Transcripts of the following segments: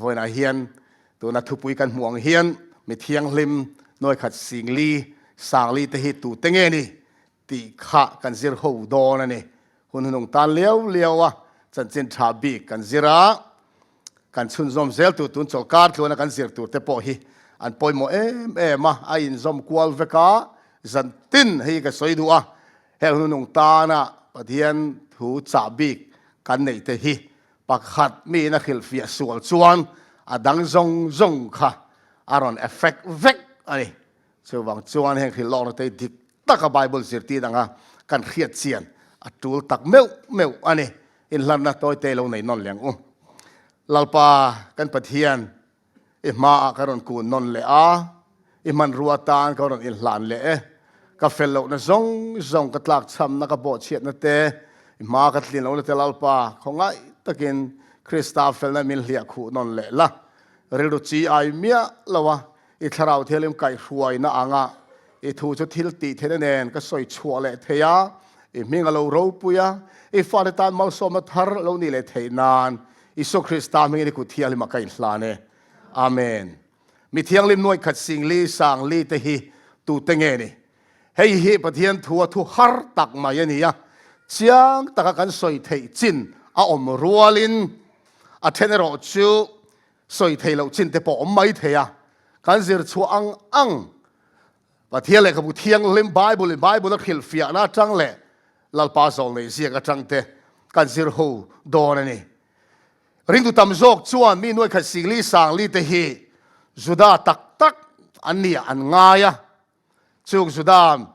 Vawiinah hian tuna thupui kan hmuh ang hian mi thianghlim nuaikhat singli sangli te hi tute nge ni tih kha kan zir ho dawn a ni. Hun hunung tan liau liau a chanchin tha bik kan zir a, kan chhunzawm zel tur tun chawlhkar tluana kan zir tur te pawh hi an pawimawh em em a, a inzawm kual vek a, zan tin hei ka sawi duh a, heng hun hunung tana Pathian thu chah bik kan neih te hi pakhat miin a hrilhfiah sual chuan a dang zawng zawng kha a rawn effect vek a ni. Chuvang chuan heng hrilhlawkna te hi dik taka Bible zirtir anga kan hriat chian a tul tak meuh meuh a ni. Inhlanna tawite lo nei nawn leh ang u. Lalpa kan Pathian, i hmaah ka rawn kun nawn leh a, i hmanrua atan ka rawn inhlan leh e. Ka fel lohna zawng zawng, ka tlakchhamna, ka bawhchhiatna te, i hmaa ka tlin lohna te Lalpa, khawngaih takin Krista felna min hliah khuh nawn leh la. Rilru chi ai miah lo a, I thlarau thialim kaihhruaina anga i thu chu thil tih theihna nen ka sawi chhuah leh thei a, i hming a lo ropui a, i fate tan malsawmna thar lo nih leh theih nan Isua Krista hmingin i kut thianghlimah ka inhlan e. Amen. Mi thianghlim nuaih khat singli sangli te hi tute nge ni? Hei hi Pathian thu a thu har tak mai a ni a, chiang taka kan sawi theih chin a awm rualin a then erawh chu Sawi thei loh chin te pawh awm mai thei a, kan zir chhuah ang ang Pathian lehkhabu thianghlim Bible in Bible a hrilhfiahna atang leh Lalpa zawl nei ziak atang te kan zir ho dawn a ni. Ringtu tam zawk chuan mi nuaikhat singli sangli te hi Juda tak tak an nia an ngai a, Chung Juda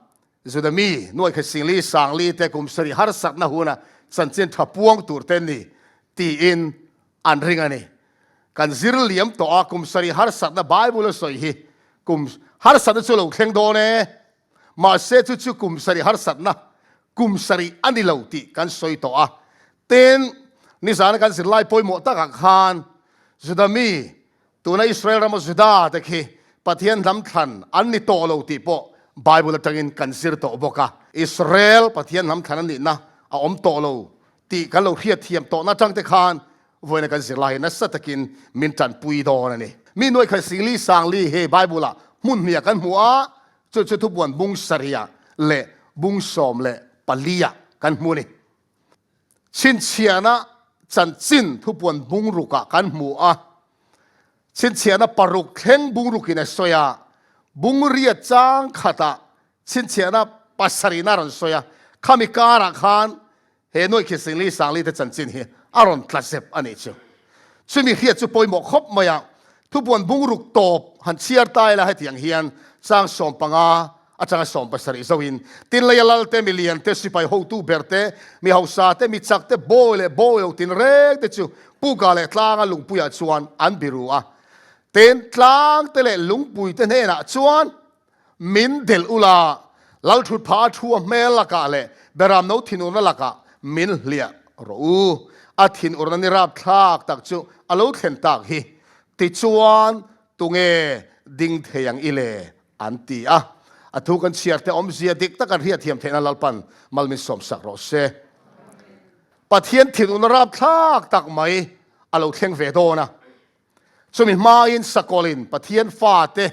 Juda mi nuaikhat singli sangli te kum sarih harsatna huna chanchin tha puang tur te ni tiin an ring a ni. Kan zir liam tawh a, kum sarih harsatna Bible a sawi hi kum harsatna chu lo thleng dawn e, mahse chu chu kum sarih harsatna kum sarih a ni lo tih kan sawi tawh a. Tin, nizana kan zirlai pawimawh takah khan Juda mi Tuna Israel rama Juda te khi Pathian hnam thlan an ni tawh lo tih pawh Bible atangin kan zir tawh bawk a. Israel Pathian hnam thlan a nihna a awm tawh lo tih kan lo hriatthiam tawhna atang te khan vawiina kan zir lai hi nasa takin min tanpui dawn a ni. Mi nuaikhat singli sangli hi Bible ah hmun hniah kan hmu a, chu chu thubuan bung sarihah leh bung 14 ah kan hmu a ni. Chhinchhiahna chanchin thupuan bungrukah kan hmu a, chhinchhiahna paruk thleng bungrukin a sawi a, bungria chang khatah chhinchhiahna pasarihna a rawn sawi a, khami karah khan he nuaih khi Singli Sangli te chanchin hi a rawn tla zep a nih chu. Chumi hriat chu pawimawh khawp mai a, thupuan bungruk tawp han chhiar ta ila hetiang hian chang 15 atanga 70 zoin Tinleia lal te, milian te, sipai hotu ber te, mi hausa te, mi chak te, bawi leh bawi lo tin reng te chu Puka leh tlanga lungpuiah chuan an biru a. Tin, tlang te leh lungpui te hnenah chuan min delh ula, Lalthut pha a thu a hmel lakah leh Beram no thinurna lakah min hliah rawh u. A thinurna ni rapthlak tak chu a lo thlen tak hi. Tichuan, tunge ding thei ang i le? An ti a. A thu kan chhiar te awmzia dik tak an hriatthiam theihna Lalpan mal min sawmsak rawh se. Pathian thinurna rapthlak tak mai a lo thleng ve dawn a. Chumi hmain sakawlin Pathian fate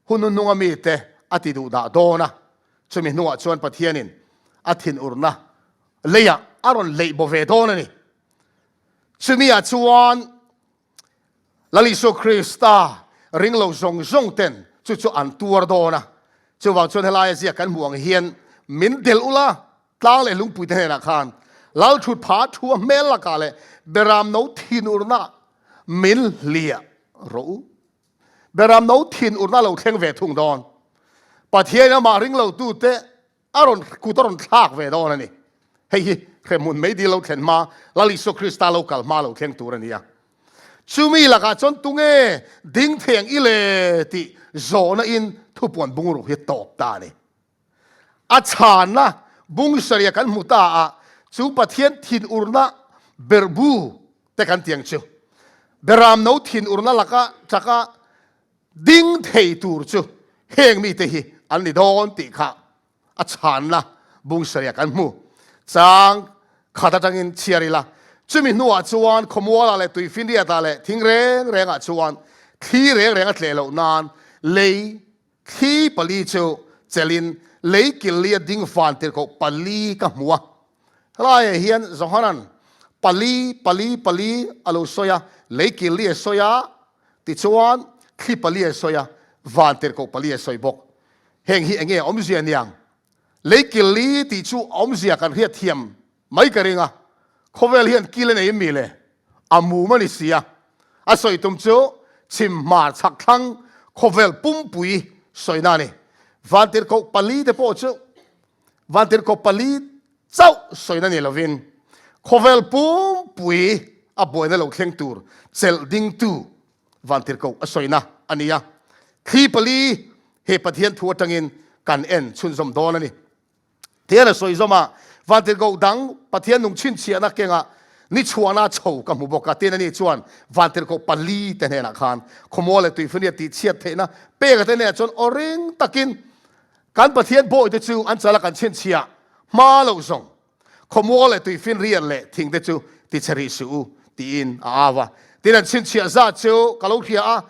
hun hnuhnunga mite a ti duh dah dawn a. Chumi hnuah chuan Pathianin a thinurna leiah a rawn leih baw ve dawn a ni. Chumiah chuan Lal Isua Krista ring lo zawng zawng ten chu chu an tuar dawn a. Chuvang chuan helaia ziak kan hmuh ang hian min delh ula, tlang leh lungpui te hnenah khan Lal thut pha thu a hmel lakah leh Beram no thinurna min hliah rawh u. Beram no thinurna lo thleng ve thung dawn. Pathian amah ring lo tute A rawn kut a rawn thlak ve dawn a ni. Hei hi hremhmun mei dil lo thlen hma, Lal Isua Krista lo kal hma lo thleng tur a ni a. Chumi lakah chuan tunge ding thei ang i le tih zawhna in thupuan bungruk hi tawp ta a ni. A chhanna bung saria kan hmu ta a, chu Pathian thinurna berhbu te kan ti ang chu. Beram no thinurna laka chaka Ding thei tur chu heng mite hi an ni dawn tih kha a chhanna bung saria kan hmu. Chang khat atangin chhiar ila. Chumi hnuah chuan khawmualah leh tuifinriatah leh thing reng rengah chuan thli reng reng a tleh loh nan lei thli pali chu chelhin lei killi a ding van tirhkoh pali ka hmu a. Helaiah hian Johanan pali, pali, pali a lo sawi a, lei killi a sawi a, tichuan thli pali a sawi a, van tirhkoh pali a sawi bawk. Heng hi enge awmzia niang? Lei killi tih chu awmzia kan hriat thiam mai ka ring a, khawvel hian kil a nei mi le? A mum a ni si a. A sawi tum chu chhim hmar chhak thlang khawvel pumpui sawina a ni. Vantirhkoh pali te pawh chu Vantirhkoh pali chauh sawina ni lovin khawvel pumpui a buaina lo thleng tur chelh dingtu Vantirhkoh a sawina a ni a. Thli pali he Pathian thu atangin kan en chhunzawm dawn a ni. Tihian a sawi zawm a, Vantirhkoh dang Pathian nung chhinchhiahna kengah ni chhuahna chho ka hmu bawk a, tin ani chuan Vantirhkoh pali te hnenah khan khawmual leh tuifunia tihchhiat theihna peka te hnenah chuan aw ring takin kan Pathian bawihte chu an chala kan chhinchhiah hma loh zawng. Khawmual leh tuifinriat leh thing te chu tichhe rih suh u, tiin a au a. Tin, an chhinchhiah zat chu ka lo hria a,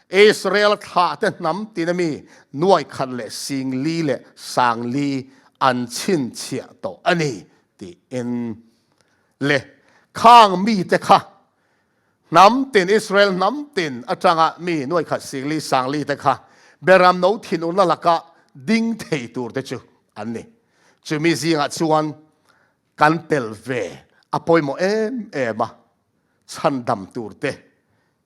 Israel thlah te hnam tina mi nuai khat leh sing li leh sang li an chhinchhiah tawh a ni, tiin. Le, khang mite kha hnam tin, Israel hnam tin atanga mi nuai khat sing li sang li te kha Beram no thinurna laka ding thei tur te chu an ni. Chumi zingah chuan kan tel ve a pawimawh em em a, chhandam tur te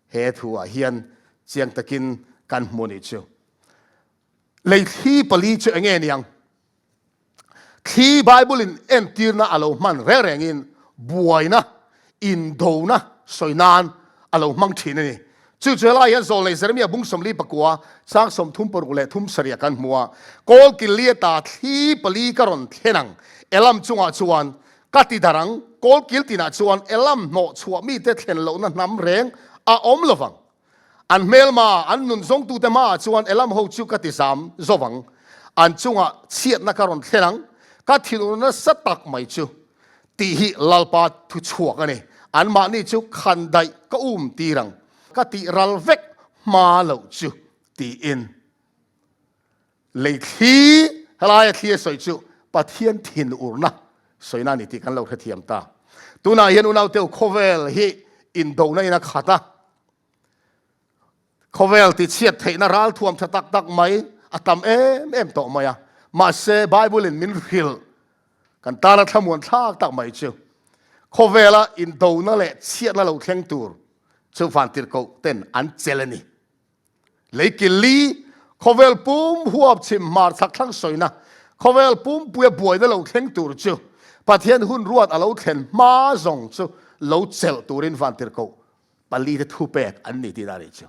he thuah hian chiang takin kan hmu nih chu. Lei thli pali chu enge niang? Thli Bible in entirna a lo hman reng rengin buaina, indona sawi nan a lo hmang thin a ni. Chu chu helai hian Zawlnei Jeremia bung 44 sang 36 leh thum sarih kan hmu a, Kawl killi ata thli pali ka rawn thlen ang, Elam chungah chuan ka ti dar ang, kawl kil tinah chuan Elam hnawh chhuah mite thlen lohna hnam reng a awm lovang. An hmelma, an nun zawngtute hmaah chuan Elam ho chu ka ti zam zo vang. An chungah chhiatna ka rawn thlen ang, ka thinur nasa tak mai chu tih hi Lalpa thu chhuak a ni. Anmahni chu khan daih ka um tir ang, ka tih ral vek hma loh chu tiin. Lei thli, helaia thli a sawi chu Pathian thinurna sawina a ni tih kan lo hrethiam ta. Tunah hian unauteu khawvel hi indona in a khat a, Khawvel tichhiat theihna ralthuam tha tak tak mai a tam em em tawh mai a, mahse Bible in min hrilh kan tana thlamuan thlak tak mai chu khawvela indona leh chhiatna lo thleng tur chu vantirhkoh ten an chelh a ni. Lei killi, khawvel pum huap chhim hmar chhak thlang sawina, khawvel pumpuia buaina lo thleng tur chu Pathian hun ruat a lo thlen hma zawng chu lo chelh turin vantirhkoh pali te thu pek an ni tih a nih chu.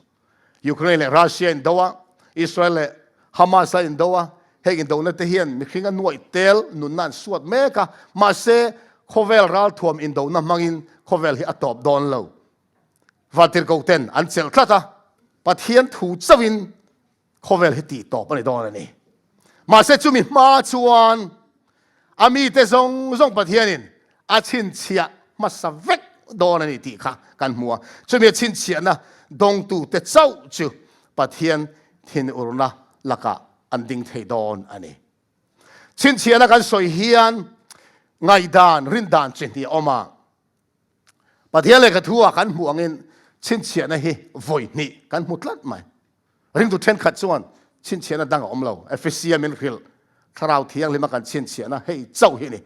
Ukraine leh Russia indo a, Israel leh Hamas a indo a, heng indona te hian mihring a nuaih tel nunna an suat mek a, mahse khawvel ralthuam indona hmangin khawvel hi a tawp dawn lo. Vantirhkoh ten an chelh tlat a, Pathian thu chauhin Khawvel hi tih tawp a ni dawn a ni. Mahse chumi hma chuan a mite zawng zawng Pathianin a chhinchhiah hmasa vek dawn a ni tih kha kan hmu a. Chumi a chhinchhiahna dawngtute chauh chu Pathian thinurna lakah an ding thei dawn a ni. Chhinchhiahna kan sawi hian ngaihdan, rindan chi hnih a awm a. Pathian lehkha thu-ah kan hmuh angin chhinchhiahna hi vawi hnih kan hmu tlat mai. Ringtu thenkhat chuan chhinchhiahna dang a awm lo, Ephesia min hrilh, Thlarau Thianghlima kan chhinchhiahna hei chauh hi ni,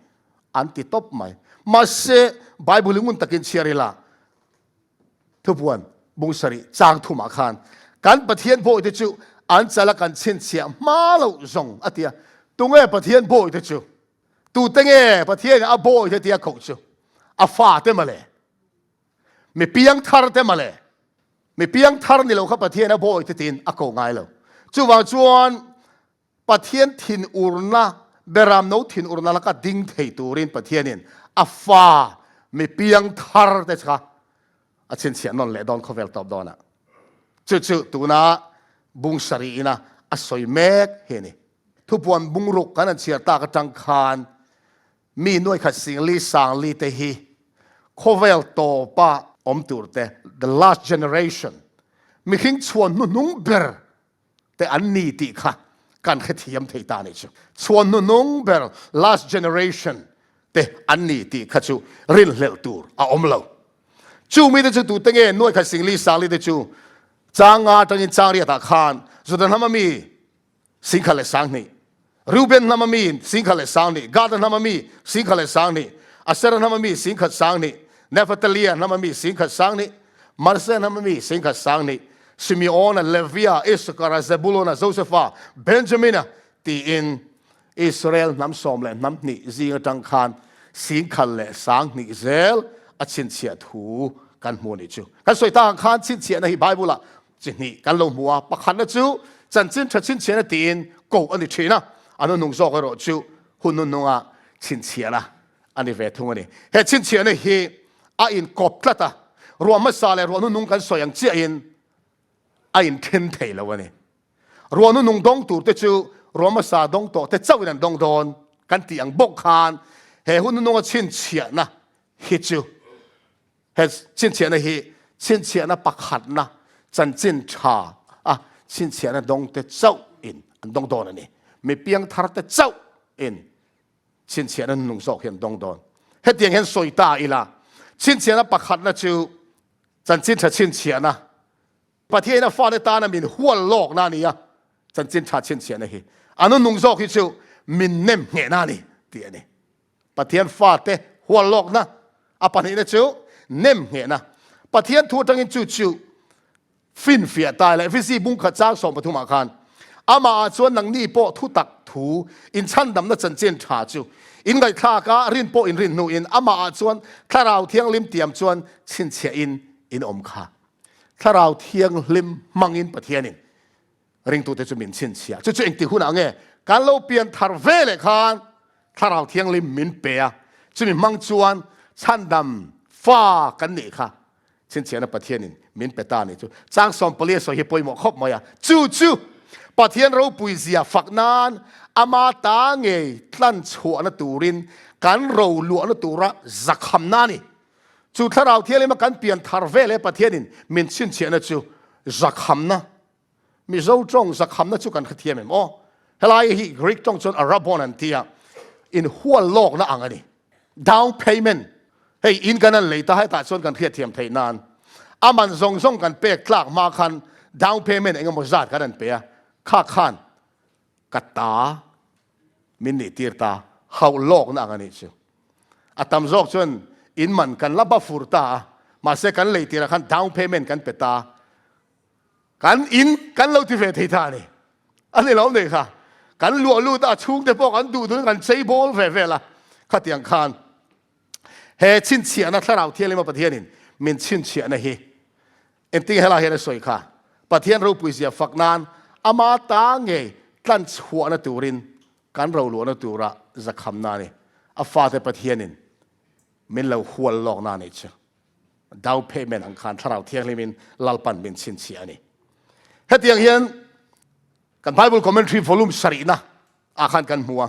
an ti tawp mai. Mahse, Bible hi ngun takin chhiar ila, thupuan bung sarih chang thumah khan kan Pathian bawihte chu an chala kan chhinchhiah hma loh zawng a ti a. Tunge Pathian bawihte chu? Tute nge Pathianin a bawihte tia koh chu? A fate mawle. Mi piang thar te mawle. Mi piang thar ni lo kha Pathian a bawi te tiin a ko ngai lo. Chuvang chuan Pathian thinurna, Beram no thinurna laka ding thei turin Pathianin a fa mi piang thar te kha a chhinchhiah nawn leh dawn khawvel tawp dawnah. Chu chu tuna bung sarih ina a sawi mek hi a ni. Thupuan bungruk kan han chhiar tak atang khan Mi nuaikhat singli sangli te hi. Khawvel tawpa awm tur te, the last generation, mihring chhuan hnuhnung ber te an ni tih kha kan hrethiam thei ta nih chu. Chhuan hnuhnung ber, last generation, te an ni tih kha chu rinhlelh tur a awm lo. Chu mite chu tute nge nuaikhat singli sangli te chu chang nga atangin chang riatah khan Juda hnama mi Singkhat leh 2000, Reuben hnama mi 10,000 leh 2000, Gada hnama mi 10,000 leh 2000, Asera hnama mi 10,000 2000, Nephatalia hnama mi 10,000 2000, Manasseh hnama mi 10,000 2000, Simeona, Levia, Issachara, Zebulona, Josepha, Benjamina tiin Israel hnam sawm leh hnam hnih zing atang khan 10,000 leh 2000 zel a chhinchhiah thu kan hmu a nih chu. Kan sawi tak ang khan chhinchhiahna hi Bible-ah Chi hnih kan lo hmu a, pakhatna chu chanchin tha chhinchhiahna tiin koh a ni thin a, a hnuhnung zawk erawh chu hun hnuhnunga chhinchhiahna a ni ve thung a ni. He chhinchhiahna hi a inkawp tlat a, ruah hmasa leh ruah hnuhnung kan sawi ang chiahin a inthen thei lo a ni. Ruah hnuhnung dawng tur te chu ruah hmasa dawng tawh te chauhin an dawng dawn kan tih ang bawk khan he hun hnuhnunga chhinchhiahna hi chu He chhinchhiahna hi chhinchhiahna pakhatna chanchin tha a chhinchhiahna dawngte chauh in an dawng dawn a ni. Mi piangthar te chauh in chhinchhiahna nung zawk hi an dawng dawn. Hetiang hian sawi ta ila, chhinchhiahna pakhatna chu chanchin tha chhinchhiahna, Pathian a fate tana min hual lawkna a ni a, chanchin tha chhinchhiahna hi a nung zawk hi chu min nem nghehna a ni tih a ni. Pathian fate hual lawkna a pahnihna chu nem nghehna. Pathian thu atangin chu chu finfiah ta leh Efesi bungkhat chang 13 ah khan amah ah chuan nangni pawh thu tak thu inchhandamna chanchin tha chu in ngaihthlak a, rin pawh in rin hnuin amah ah chuan Thlarau Thianghlim tiam chuan chhinchhiah in in awm kha. Thlarau Thianghlim hmangin Pathianin Ringtute chu min chhinchhiah. Chu chu engti hunah nge kan lo pian thar ve leh khan Thlarau Thianghlim min pe a, chumi hmang chuan chhandam fa kan nih kha chhinchhiahna Pathianin min pe ta a nih chu. Chang 14 a sawi hi pawimawh khawp mai a, chu chu Pathian ropui zia fak nan ama ta ngei tlan chhuahna turin kan ro luahna tura zakhamna a ni. Chu Thlarau Thianghlima kan pian thar ve leh Pathianin min chhinchhiahna chu zakhamna Mizo tawng zakhamna chu kan hrethiam em aw? Helai hi Greek tawng chuan arabon an ti a, inhual lawkna ang a ni. Down payment, hei in kan an lei ta hetah chuan kan hriatthiam theih nan a man zawng zawng kan pek tlak hma khan down payment eng emaw zat kan an pe a, kha khan ka ta min nih tir ta hauh lawkna ang a nih chu. A tam zawk chuan in man kan la bafur ta a, mahse kan lei tirah khan down payment kan pe ta. Kan in kan lo ti ve thei ta a ni. A ni lo nei kha. Kan luah lut a, chhungte pawh kan duh duhin kan chei bawl ve vel a. Khatiang khan he chhinchhiahna Thlarau Thianglima Pathianin min chhinchhiahna hi engtin helai hian a sawi kha. Pathian ropui zia fak nan ama ta ngei tlan chhuahna turin kan roluahna tura zakhamna a ni. A fate Pathianin min lo hual lawkna a nih chu. Down payment ang khan Thlarau Thianghlimin Lalpan min chhinchhiah a ni. Hetiang hian kan Bible Commentary volume sarihna ah khan kan hmu a,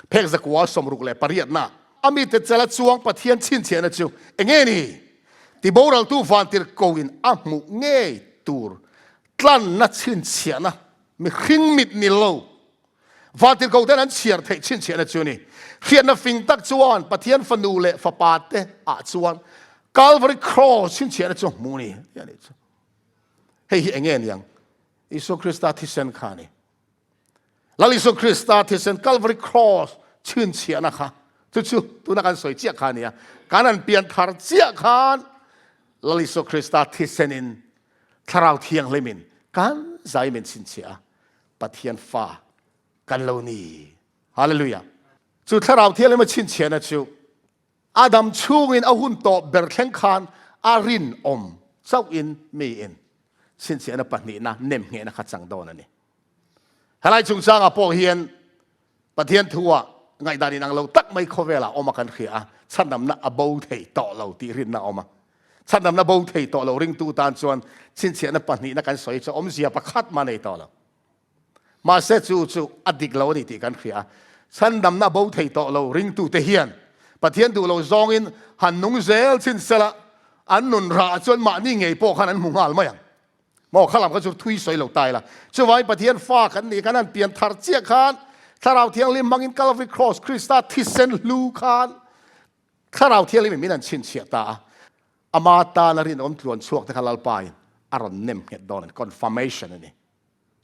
phek zakua 68 na a mite chala chuang Pathian chhinchhiahna chu enge ni? Tiboraltu vantirhkoin a hmuh ngei tur tlanna chhinchhiahna mihring mit ni lo Vantirhkoh ten an chhiar theih chhinchhiahna chu ni. Hriatna fing tak chuan Pathian fanu leh fapa te ah chuan Calvary Cross chhinchhiahna chu hmu ni tih a nih chu. Hei hi enge niang? Isua Krista thisen kha a ni. Lal Isua Krista thisen Calvary Cross chhinchhiahna kha chu chu tuna kan sawi chiah kha a ni a. Kan an pian thar chiah khan Lal Isua Krista thisenin Thlarau Thianghlimin kan zai min chhinchhiah a. Pathian fa kan lo ni. Hallelujah. Chu thlarau thianghlim a chhinchhiahna chu Adam chhungin a hun tawp ber thleng khan a rinawm chauhin miin chhinchhiahna pahnihna nemnghehna kha chang dawn a ni. Helai chungchangah pawh hian Pathian thu-ah ngaihdan inang lo tak mai khawvelah awm a kan hria a, chhandamna a bo thei tawh lo tih rinna a awm a. Chhandamna bo thei tawh lo ringtu tan chuan chhinchhiahna pahnihna kan sawi chu awmzia pakhat mah nei tawh lo. Mahse chu chu a dik lo a ni tih kan hria a, chhandamna bo thei tawh lo ringtute hian. Pathian duh lo zawngin han nung zel chin sela, an nun rah chuan mahni ngei pawh khan an hmu nghal mai ang. Maw kha lam kha chu thui sawi lo ta ila. Chuvangin Pathian fa kan nih khan an pian thar chiah khan Thlarau Thianghlim hmangin Calvary Cross Krista thisen hlu khan Thlarau Thianghlimin min an chhinchhiah ta a. Ama tana rinawm tluan chhuak te kha Lalpain a rawn nem nghet dawn a ni, confirmation a ni.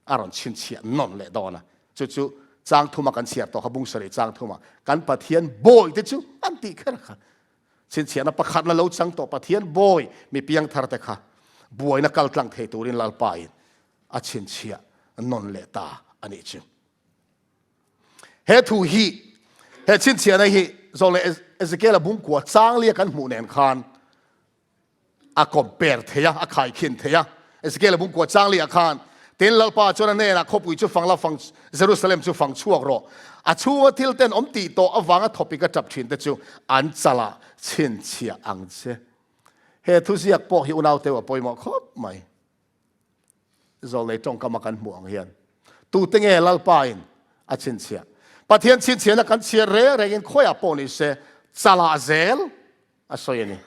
A rawn chhinchhiah nawn leh dawn a. Chu chu chang thuma kan chhiar tawh kha bung sarih chang thuma kan Pathian bawi te chu an tih kher kha. Chhinchhiahna pakhat la lo chang tawh Pathian bawi mi piangthar te kha buaina kal tlang thei turin Lalpain a chhinchhiah nawn leh ta a nih chu. He thu hi, he chhinchhiahna hi zawh leh Ezekiel-a bungkua changlia kan hmuh nen khan a compare thei a, a khaikhin thei a. Ezekiel-a bungkua changlia khan, Tin, Lalpa chuan a hnenah, Khawpui chu fang la, fang, Jerusalem chu fang chhuak rawh. A chhunga thil ten awm tih tawh avanga thawpik a tap thin te chu an chalah chhinchhiah ang che. He thuziak pawh hi unau teu a pawimawh khawp mai. Zawlnei tawngkama kan hmuh ang hian tute nge Lalpain a chhinchhiah? Pathian chhinchhiahna kan chhiar reng rengin khawiah pawh ni se chalah zel a sawi a ni.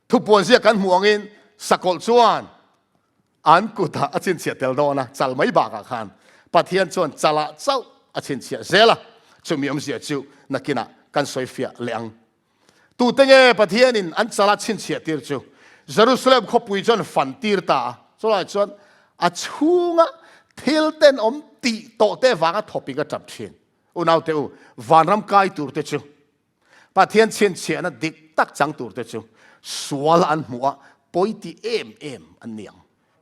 Thupuan ziak kan hmuh angin sakawlh chuan an kutah a chhinchhiah tel dawn a, chal mai bakah khan Pathian chuan chalah chauh a chhinchhiah zel a, chumi awmzia chu nakinah kan sawifiah leh ang. Tute nge Pathianin an chala chhinchhiah tir chu? Jerusalem khawpui chuan fan tir ta a, chulaiah chuan a chhunga thil tenawm tih tawh te vanga thawpik a tap thin. Unaute u, vanram kai tur te chu, Pathian chhinchhiahna dik tak chang tur te chu sual an hmuh a, pawi ti em em an ni ang.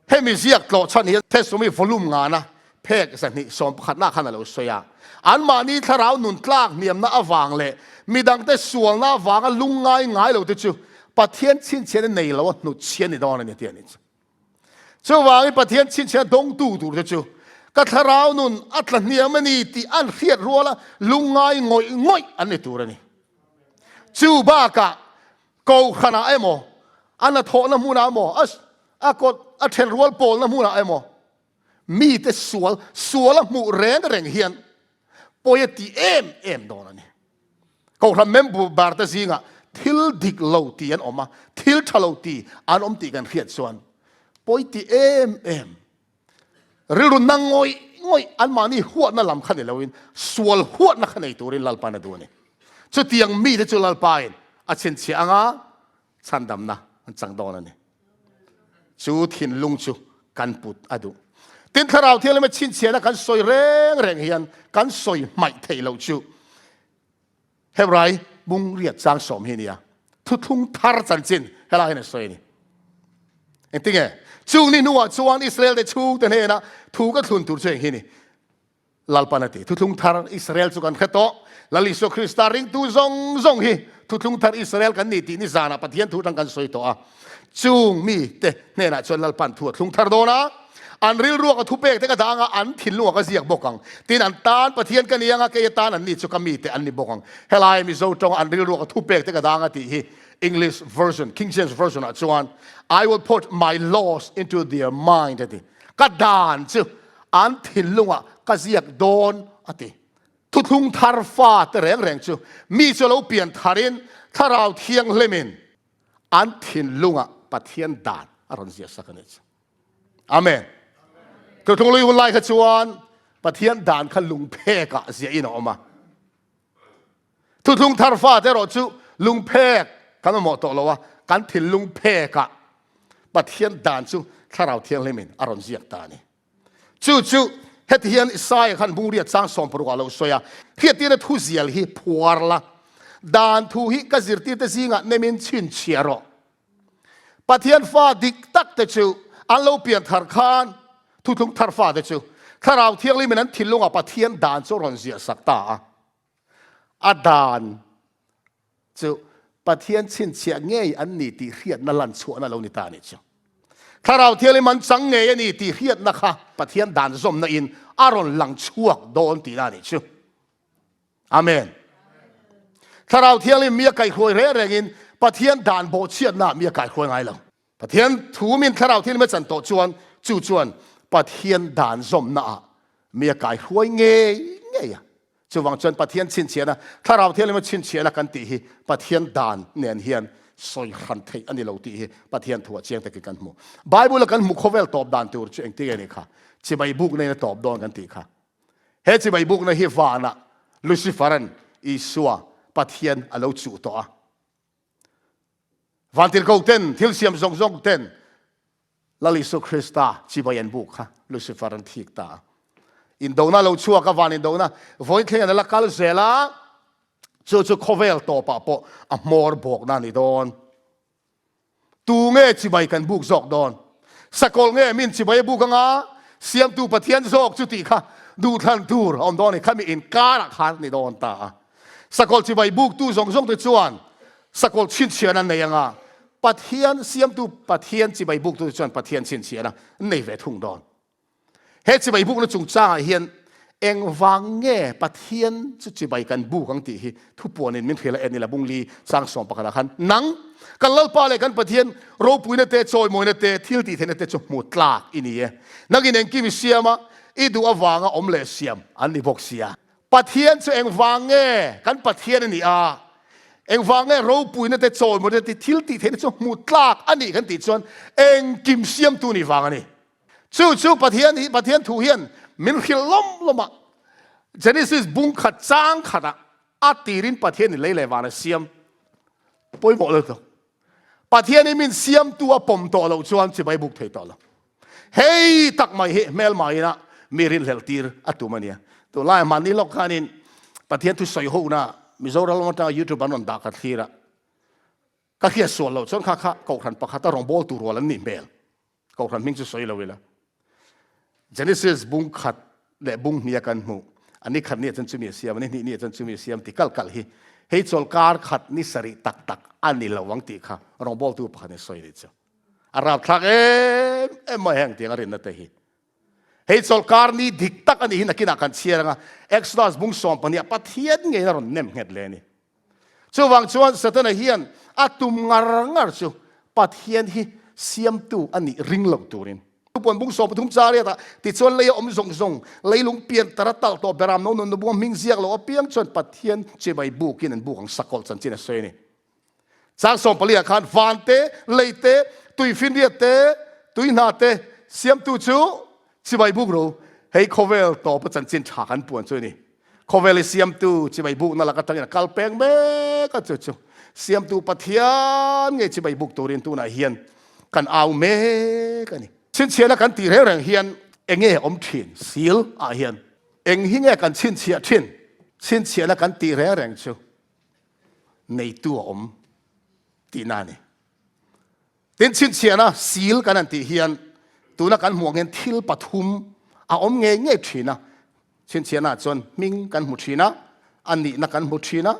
Hemi ziak tlawh chhan hi Thesumi volume ngana phek zahnih sawmpakhatna khan a lo sawi a. Anmahni thlarau nun tlak hniamna avang leh midangte sualna avanga lungngai ngai lote chu Pathian chhinchhiahna nei lo a hnutchhiah ni dawn a ni tih a ni. Chuvangin Pathian chhinchhiahna dawngtu turte chu ka thlarau nun a tla hniam a ni tih an hriat ruala lungngai ngawih ngawih an ni tur a ni. Chu bakah Kohhranah emaw, a hnathawhna hmunah emaw, a a kawt a then rual pawlna hmunah emaw, mite sual sual a hmuh reng reng hian pawi a ti em em dawn a ni. Kohhran member te zingah thil dik lo ti an awm a, thil tha lo ti an awm tih kan hriat chuan pawi ti em em. Rilru na ngawih ngawih anmahni huatna lam kha ni loin sual huatna kha nei turin Lalpain a duh a ni. Chutiang mite chu Lalpain a chhinchhiah anga chhandamna an chang dawn a ni. Chu thinlung chu kan put a duh. Tin Thlarau Thianghlim a chhinchhiahna kan sawi reng reng hian kan sawi hmaih theih loh chu Hebrai bung riat chang sawm hi nia. Thuthlung thar chanchin helai hian a sawi a ni. Engtinge? Chung ni hnuah chuan Israel te chhungte hnena thu ka thlun tur chu eng hi ni? Lalpan a ti. Thuthlung thar Israel chu kan hre tawh. Lal Isua Krista ringtu zawng zawng hi thuthlung thar Israel kan ni tih ni zanah Pathian thu atang kan sawi tawh a. Chung mite hnenah chuan Lalpan thu a thlung thar dawn a, an rilruak a thupek te ka dah ang a, an thinlungah ka ziak bawk ang. Tin, an tan Pathian ka ni ang a, kei atan an ni chu ka mite an ni bawk ang. Helai Mizo tawnga an rilruak a thupek te ka dah ang a tih hi English version, King James version ah chuan I will put my laws into their mind a ti. Ka dan chu an thinlungah ka ziak dawn a ti. Thuthlung thar fa te reng reng chu mi chu lo pian tharin Thlarau Thianghlimin An thinlungah Pathian dan a rawn ziah sak a ni chu. Amen. Thuthlung lui hun lai kha chuan Pathian dan kha lungphekah ziahin a awm a. Thuthlung thar fate erawh chu lungphek kan mamawh tawh lo a, kan thinlung phekah Pathian dan chu Thlarau Thianghlimin a rawn ziak ta a ni. Chu chu heti hian Isaia khan bungriat chang 16 ah lo sawi a, Hriattirna thu zial hi phuar la, dan thu hi ka zirtirte zingah nemin chhinchhiah rawh. Pathian fa dik tak te chu an lo pian thar khan thuthlung thar fate chu Thlarau Thianghlimin an thinlungah Pathian dan chu a rawn ziah sak ta a. A dan chu Pathian chhinchhiah ngei an ni tih hriatna lan chhuahna lo ni ta a nih chu. Thlarau Thianghlim an chang ngei a ni tih hriatna kha Pathian dan zawmna in a rawn lang chhuak dawn tihna a nih chu. Amen. Thlarau Thianghlim mi a kaihhruai reng rengin Pathian dan bawhchhiatna ah mi a kaihhruai ngai lo. Pathian thu min Thlarau Thianghlim a chan tawh chuan chu chuan Pathian dan zawmna ah mi a kaihhruai ngei ngei a. Chuvang chuan Pathian chhinchhiahna, Thlarau Thianghlim a chhinchhiahna kan tih hi Pathian dan nen hian sawi hran theih a ni lo tih hi Pathian thuah chiang takin kan hmu. Bible-a kan hmu khawvel tawp dan tur chu engtin nge ni kha? Chibai bukna in a tawp dawn kan tih kha. He chibai bukna hi vanah Lucifer-a'n Isua Pathian a lo chuh tawh a. Vantirhkoh ten, thil siam zawng zawng ten Lal Isu Krista chibai an buk kha Lucifer an thik ta a. Indona lo chhuak a, van indona vawiin thleng an la kal zel a, chu chu khawvel tawpah pawh a hmawr bawkna a ni dawn. Tu nge chibai kan buk zawk dawn? Sakawlh nge min chibai a buk anga Siamtu Pathian zawk chu tih kha duhthlan tur a awm dawn a ni. Khami inkarah khan a ni dawn ta a. Sakawlh chibai buktu zawng zawng te chuan sakawlh chhinchhiahna an nei anga Pathian Siamtu Pathian chibai buktu te chuan Pathian chhinchhiahna an nei ve thung dawn. He chibai bukna chungchangah hian engvang nge Pathian chu chibai kan buk ang tih hi thupuanin min hrilh a en ila Bungli chang sawm pakhatah khan nang kan Lalpa leh kan Pathian ropuina te chawimawina te thil tihtheihna te chu hmu tlak i ni e. Nangin engkim i siam a, i duh avanga awm leh siam an ni bawk sia. Pathian chu engvang nge kan Pathian a nih a, engvang nge ropuina te chawimawina te thil tih theihna chu hmu tlak a nih kan tih chuan engkim siamtu nih vang a ni. Chu chu Pathian hi Pathian thu hian min hrilh lawm lawm a, Genesis bung khat chang khatah a tirin Pathian in lei leh van a siam pawimawh lutuk. Pathian hi min siamtu a pawm tawh loh chuan chibai buk thei tawh lo. Hei tak mai hi hmelma ina mi rinhlelh tir a tum a nia. Tunlai mahni lawk khanin Pathian thu sawi hona Mizoram lam atanga YouTube an rawn dah ka thlir a, ka hriat sual loh chuan kha kha Kohhran pakhata rawngbawltu rual an nih hmel. Kohhran hming chu sawi lo ila. Genesis bung khat leh bung hnia kan hmuh. A ni khat ni ah chuan chumi a siam, a ni hnih ni ah chuan chumi a siam ti kal kal hi hei chawlkar khat ni sarih tak tak a ni lo ang tih kha rawngbawltu pakhat in sawi a nih chu. A rapthlak em em mai heng tiang a rinna te hi. Hei chawlkar ni dik tak a nih hi nakinah kan chhiar anga Exodus bung 12 ah Pathian ngeiin a rawn nem nghet le a ni. Chuvang chuan Setana hian a tum ngar ngar chu Pathian hi siamtu a nih ring lo turin. Puan bung 13 cha riatah tichuan lei a awm zawng zawng, leilung pian tar a talh tawh beram no nun nubunga hming ziak lo apiang chuan Pathian chibai bukin an buk ang sakawlh chanchin a sawi a ni. Chang 14 ah khan van te, lei te, tuifinriat te, tuihna te siamtu chu chibai buk ro. Hei khawvel tawpa chanchin tha kan puan chu a ni. Khawvel i siamtu chibai bukna lak atangin a kal peng mek a, chu chu siamtu Pathian ngei chibai buk turin tunah hian kan au mek a ni. Chhinchhiahna kan tih reng reng hian enge awm thin sil ah hian eng hi nge kan chhinchhiah thin? Chhinchhiahna kan tih reng reng chu neitu a awm tihna a ni. Tin, chhinchhiahna sil kan han tih hian tuna kan hmuh ang hian thil pathum a awm ngei ngei thin a. Chhinchhiahnaah chuan hming kan hmu thin a, a nihna kan hmu thin a,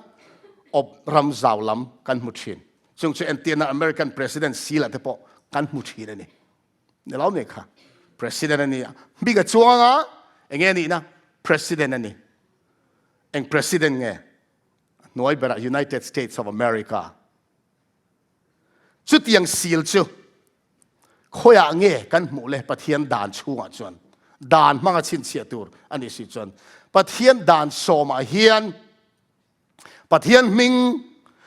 awp ram zau lam kan hmu thin. Chung chu entirna American President silah te pawh kan hmu thin a ni. Ni lo mai kha. President a ni a, hming a chuang a, enge a nihna? President a ni. Eng President nge? A hnuai berah United States of America. Chutiang sil chu khawiah nge kan hmuh le Pathian dan chhungah chuan dan hmanga chhinchhiah tur a nih si chuan Pathian dan sawmah hian Pathian hming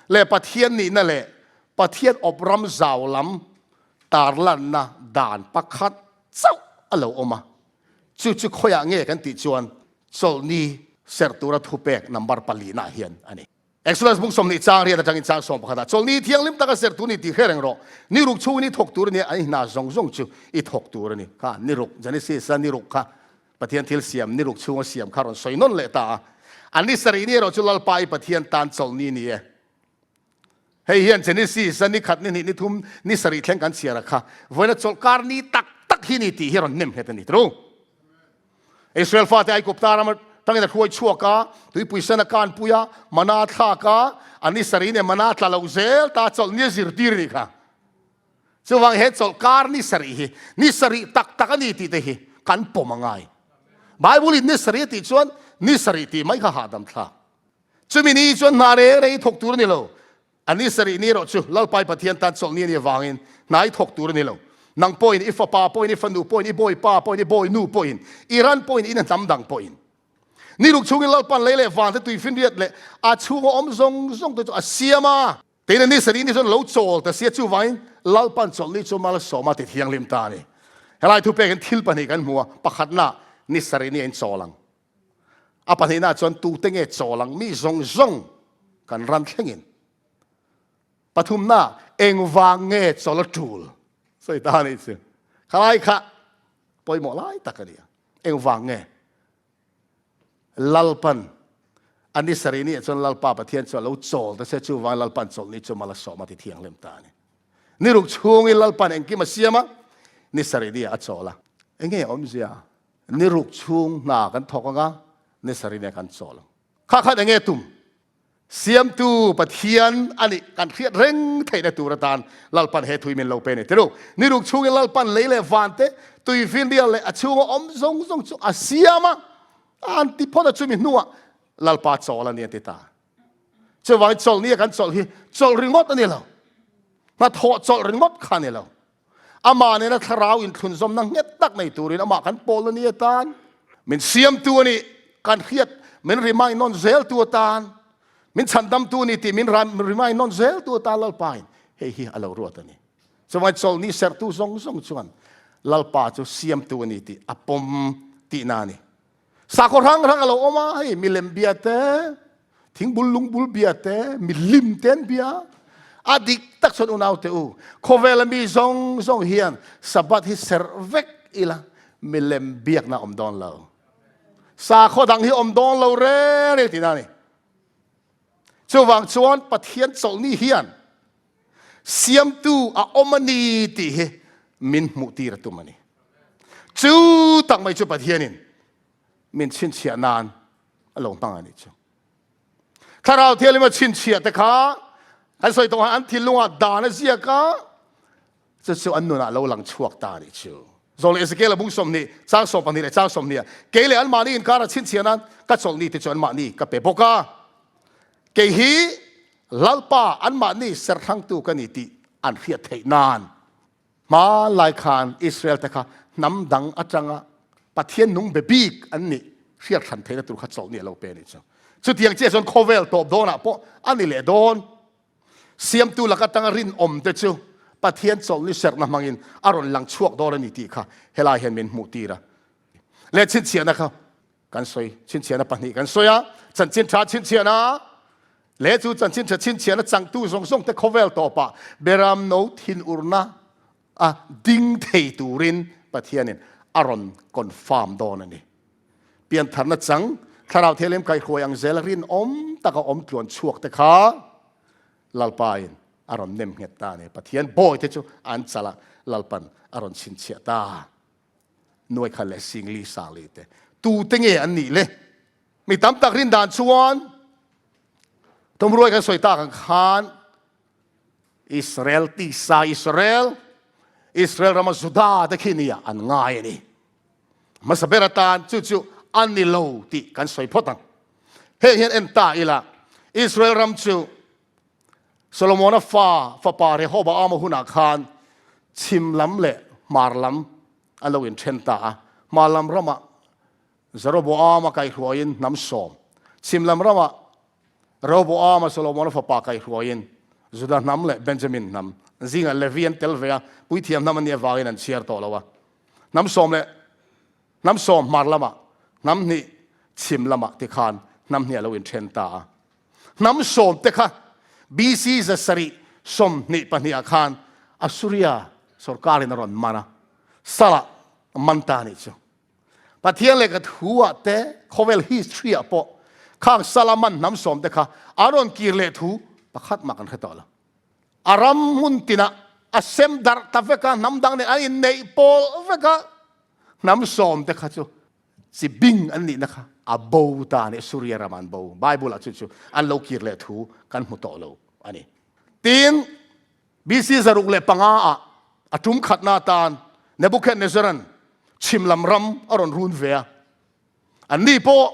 leh Pathian nihna leh Pathian awp ram zau lam tarlanna dan pakhat chauh a lo awm a. Chu chu khawiah nge kan tih chuan chawlhni serh tura thupek number palina hian a ni. Exodus bung 20 chang riat atangin chang 11 ah chawlhni thianghlim taka serh tur ni tih hre reng rawh. Ni ruk chhungin i thawk tur a nia, an hna zawng zawng chu i thawk tur a ni. Kha ni ruk, Genesis a ni ruk kha Pathian thil siam ni ruk chhunga siam kha rawn sawi nawn leh ta a. An ni sarih ni erawh chu Lalpa i Pathian tan chawlhni ni e. Hei hian Genesis a ni khat, ni hnih, ni thum, ni sarih thleng kan chhiar a kha vawiina chawlhkar ni tak tak hi ni tih hi rawn nem nghet a ni. Tru. Israel fate Aigupta ram atangin a hruai chhuak a, tuipui sen a kanpui a, mana a thlak a, a ni sarih nen mana a tla lo zel ta chawlh ni a zirtir a nih kha. Chuvang he chawlhkar ni sarih hi ni sarih tak tak a ni tih te hi kan pawm a ngai. Bible in ni sarih a tih chuan ni sarih tih mai kha hahdam thlak. Chumi ni chuan hna reng reng i thawk tur a ni lo. A ni sarih ni erawh chu Lalpai Pathian tan chawlhni a nih avangin hna i thawk tur a ni lo. Nang pawhin, i fapa pawhin, i fanu pawhin, i bawipa pawhin, i bawinu pawhin, i ran pawhin, in a hnam dang pawhin. Ni ruk chhungin Lalpan lei leh vante tuifinriat leh a chhunga awm zawng zawng te chu a siam a. Tin, ni sarih ni chuan lo chawl ta sia, chuvangin Lalpan chawlhni chu malsawm a ti thianghlim ta a ni. Helai thupekin thil pahnih kan hmu a, pakhatna ni sarih ni a inchawl ang. A pahnihna chuan tute nge chawl ang mi zawng zawng kan ran thlengin. Pathumna engvang nge chawl a tul sawi ta a nih chu. Khalai kha pawimawh lai tak a ni a, engvang nge? Lalpan a ni sarih ni ah chuan Lalpa Pathian chu a lo chawl ta se, chuvangin Lalpan chawlhni chu mal a sawm a ti thianghlim ta a ni. Ni ruk chhungin Lalpan engkim a siam a, ni sarih ni ah a chawl a. Enge awmzia? Ni ruk chhung hna kan thawk ang a, ni sarih ni ah kan chawl ang. Kha khan enge tum? Siamtu Pathian a nih kan hriat reng theihna tur atan Lalpan he thui min lo pe a ni. Tiruk, ni ruk chhungin Lalpan lei leh van te, tuifinrial leh a chhunga awm zawng zawng chu a siam a, a han ti phawt a, chumi hnuah Lalpa chawl a ni a ti ta. Chuvangin chawlhni a kan chawlh hi chawlh ringawt a ni lo, hnathawh chawlh ringawt kha a ni lo. Amah nena thlarau inthlunzawmna nghet tak nei turin amah kan pawl a ni atan, min siamtu a nih kan hriat, min remind nawn zeltu atan, min chhandamtu a ni tih min remind nawn zeltu atan Lalpain hei hi a lo ruat a ni. Chuvangin chawlhni serhtu zawng zawng chuan Lalpa chu siamtu a ni tih a pawm tihna a ni. Sakhaw hrang hrang a lo awm a, hei milem bia te, thingbul lungbul bia te, milim te an bia. A dik tak chuan unau te u, khawvela mi zawng zawng hian Sabbath hi serh vek ila milem biakna awm dawn lo. Sakhaw dang hi awm dawn lo reng reng tihna a ni. Chuvang chuan Pathian chawlhni hian Siamtu a awm a ni tih hi min hmuhtir a tum a ni. Chu tak mai chu Pathianin min chhinchhiah nan a lo hmang a nih chu. Thlarau Thianghlim a chhinchhiah te kha kan sawi tawh an thinlungah dan a ziak a, chu chu an nunah lo lang chhuak ta a nih chu. Zawng leh Ezekiel a bung 20, chang 12 leh chang 20 ah, kei leh anmahni inkar a chhinchhiah nan ka chawlhni te chu anmahni ka pe bawk a. Kei hi Lalpa anmahni serthlangtu ka ni tih an hriat theih nan hmanlai khan Israel te kha hnam dang atanga Pathian nung be bik an nih hriat hran theihna tur kha chawlhni a lo pe a nih chu. Chutiang chiah chuan khawvel tawp dawnah pawh a ni leh dawn. Siamtu lak atanga rinawm te chu Pathian chawlhni serhna hmangin a rawn lang chhuak dawn a ni tih kha helai hian min hmuh tir a. Leh chhinchhiahna kha Kan sawi chhinchhiahna pahnih kan sawi a, chanchin tha chhinchhiahna leh chu chanchin tha chhinchhiahna changtu zawng zawng te khawvel tawpah beram no thinurna a ding thei turin Pathianin a rawn confirm dawn a ni. Piantharna chang Thlarau Thianghlim kaihhruai ang zela rinawm taka awm tluan chhuak te kha Lalpain a rawn nem nghet ta a ni. Pathian bawi te chu an chalah Lalpan a rawn chhinchhiah ta. Nuaikhat leh Singli Sangli te tute nge an nih le? Mi tam tak rin dan chuan Tumruai kan sawi tak ang khan Israel tisa Israel Israel rama Juda te khi nia an ngai a ni. Hmasa ber atan chu chu an ni lo tih kan sawi phawt ang. Heng hian en ta ila Israel ram chu Solomona fa fapa Rehoboama hunah khan chhim lam leh hmar lam a lo inthen ta a. Hmar lam ramah Jeroboama kaihruaiin hnam sawm, chhim lam ramah Rehoboama Solomona fapa kaihruaiin Juda hnam leh Benjamin hnam zingah Levi an tel ve a, puithiam hnam an nih avangin an chhiar tawh lo a. Hnam sawm leh hnam sawm hmar lamah, hnam hnih chhim lamah tikhan hnam hnih a lo inthen ta a. Hnam sawm te kha BC 722 ah khan Assuria sorkar in a rawn man a, salah a man ta a nih chu. Pathian lehkha thu ah te, khawvel history ah pawh khang sala man hnam sawm te kha an rawn kir leh thu pakhat mah kan hre tawh lo. A ram hmun tinah a sem darh ta vek a, hnam dang nen an inneih pawl vek a, hnam sawm te kha chu Chi bing an nihna kha a bo ta a ni, Suria ramah an bo. Bible-ah chu chu an lo kir leh thu kan hmu tawh lo a ni. Tin, BC 605-ah a tum khatna atan Nebuchadnezzar-a'n chhim lam ram a rawn run ve a. Anni pawh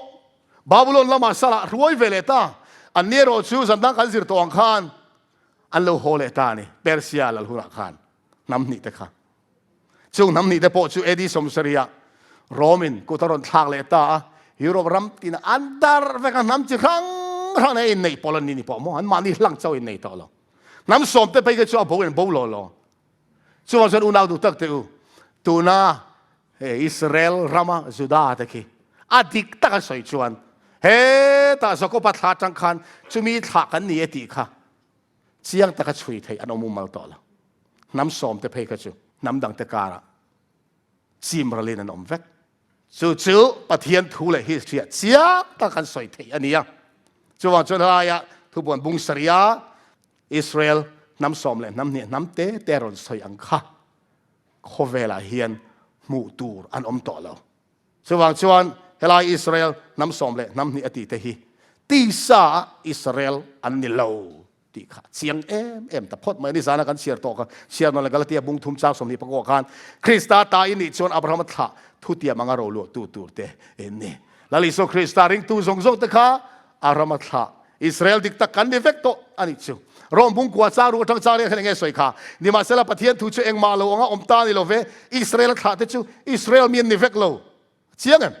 Babulon lamah salah hruai ve leh ta. Anni erawh chu zan dang kan zir tawh ang khan an lo haw leh ta a ni, Persia lal hunah khan hnam hnih te kha. Chung hnam hnih te pawh chu AD 70 ah Rome in kut a rawn thlak leh ta a. Europe ram tina an dar vek a, hnam chi hrang hrang nen a inneih pawh la ni ni pawh maw, an mahni hlang chauh innei tawh lo. Hnam sawm te phei kha chu a bo in bo lo lo. Chuvang chuan unau duh tak teh u, tuna he Israel rama Juda te khi a dik taka sawi chuan hetah Jakoba thla atang khan chumi thlah kan ni e tih kha chiang taka chhui theih an awm umal tawh lo. Hnam sawm te phei kha chu hnam dang te karah chim ralin an awm vek. Chu chu Pathian thu leh history ah chiang tak kan sawi theih a ni a. Chuvang chuan helaia thubuan bung saria Israel hnam sawm leh hnam hnih hnam te te rawn sawi ang kha khawvelah hian hmuh tur an awm tawh lo. Chuvang chuan helai Israel hnam sawm leh hnam hnih a tih te hi tisa ah Israel an ni lo tih kha chiang em em ta phawt mai. Nizana kan chhiar tawh kha chhiar nawn leh Galatia bung thum chang 29 khan Krista ta i nih chuan Abrahama thlah thutiam anga roluahtu tur te in ni. Lal Isua Krista ringtu zawng zawng te kha Abrahama thlah Israel dik tak kan ni vek tawh a nih chu. Rome bungkua chang ru atang chang riak hian enge sawi kha? Nimahsela Pathian thu chu engmah lo anga awm ta ni lo ve, Israel a thlah te chu Israel mi an ni vek lo. A chiang em?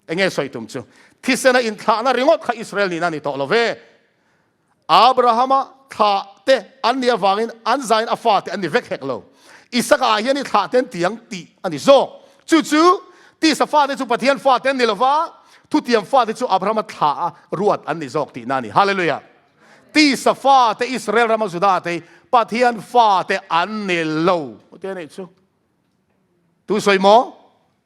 Enge sawi tum chu? Thisena inthlahna ringawt kha Israel nihna a ni tawh lo ve. Abrahama thlah te an nih avangin an zain a fate an ni vek hek lo. Isaka ah hian i thlah te an ti ang tih a ni zawk. Chu chu tisa fate chu Pathian fate an ni lova, thutiam fate chu Abrahama thlah a ruat an ni zawk tihna a ni. Hallelujah! Tisa fate Israel rama Juda te hi Pathian fate an ni lo. Te anih chu. Tu sawi maw?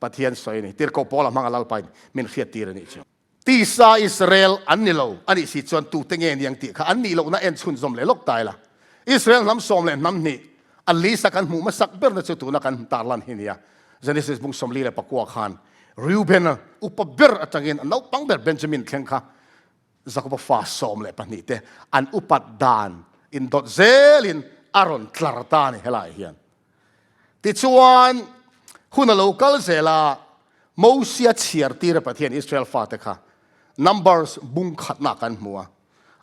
Pathian sawi a ni. Tirhkoh Paula hmanga Lalpain min hriattir a nih chu. Tisa Israel an ni lo a nih si chuan tute nge niang tih kha an nih lohna en chhunzawm leh lawk ta ila. Israel hnam sawm leh hnam hnih a list-a kan hmuh hmasak berna chu tuna kan tarlan hi nia. Genesis bung 49 khan Reuben-a upa ber atangin a naupang ber Benjamin thleng kha Jakoba fa 12 te an upat dan indawt zelin a rawn tlar ta a ni helaiah hian. Tichuan, hun a lo kal zel a, Mosia chhiar tira Pathian Israel fate kha Numbers bung khatna kan hmu a,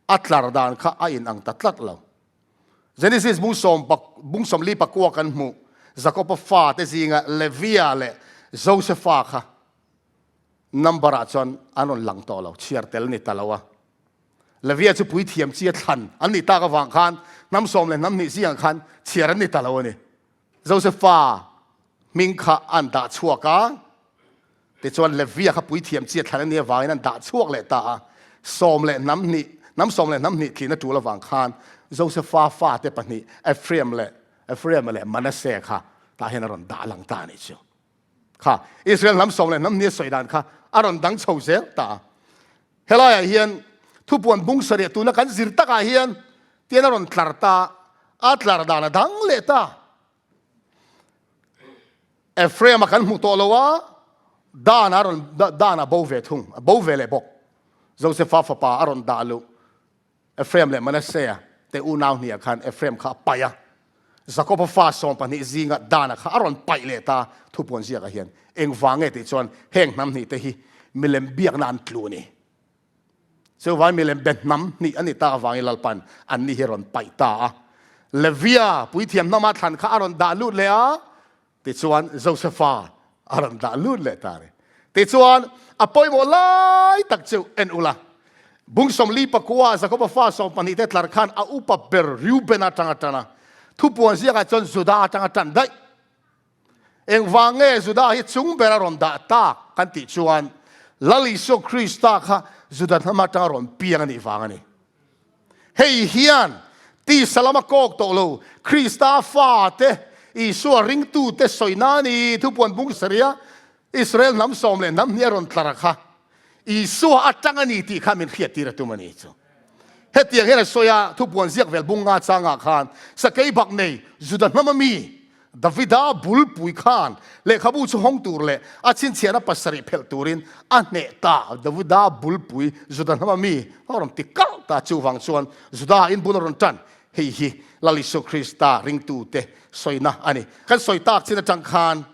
a tlar dan kha a inang ta tlat lo. Genesis bung sawm bung 49 kan hmuh Jakoba fate zinga Levia leh Josefa kha number ah chuan an rawn lang tawh lo, chhiar tel ni ta lo a. Levia chu puithiam chi a thlan an nih tak avang khan hnam sawm leh hnam hnih zingah khan chhiar an ni ta lo a ni. Josefa hming kha an dah chhuak a, tichuan Levia kha puithiam chi a thlan a nih avangin an dah chhuak leh ta a. Sawm leh hnam hnih, hnam sawm leh hnam hnih thlihna tul avang khan Josefa fate pahnih Ephraim leh Ephraim leh Manasseh kha tah hian a rawn dah lang ta a nih chu. Kha Israel hnam sawm leh hnam hnih a sawi dan kha a rawn dang chho zel ta a. Helaiah hian thupuan bung sarih tuna kan zir takah hian tian a rawn tlar ta, a tlar dan a dang leh ta. Ephraim a kan hmuh tawh lo a, Dan a rawn Dan a bo ve thung, a bo ve leh bawk. Josefa fapa a rawn dah luh. Ephraim leh Manasseh te unau hniah khan Ephraim kha a paih a, Jakoba fa 12 zinga Dana kha a rawn paih leh ta thupuan ziakah hian engvang nge tih chuan heng hnam hnih te hi milem biakna an tlu a ni. Chuvangin milem be hnam hnih a nih tak avangin Lalpan anni hi a rawn paih ta a. Levia puithiam hnama thlan kha a rawn dah lut leh a, Tichuan Josefa a rawn dah lut leh ta a ni. Tichuan a pawimawh lai tak chu en ula, bung 49 Jakoba fa 12 te tlar khan a upa ber Reuben atanga tan a, thupuan ziakah chuan Juda atanga tan daih. Engvang nge Juda hi chung ber a rawn dah tak kan tih chuan Lal Isua Krista kha Juda hnam atanga rawn piang a nih vang a ni. Hei hian tisa lama kawk tawh lo Krista fate, Isua ringtute sawi na ni thupuan bung saria Israel hnam sawm leh hnam hnih a rawn tlar a kha Isua atang a ni tih kha min hriattir a tum a ni chu. Hetiang hian a sawi a, thupuan ziak vel bung nga changah khan sakei bak nei Juda hnama mi Davida bulpui khan lehkhabu chu hawng tur leh a chhinchhiahna pasarih phelh turin a hneh ta. Davida bulpui Juda hnama mi a rawn ti kalh ta. Chuvang chuan Juda in bul a rawn tan. Hei hi Lal Isua Krista ringtute sawina a ni. Kan sawi tak chin atang khan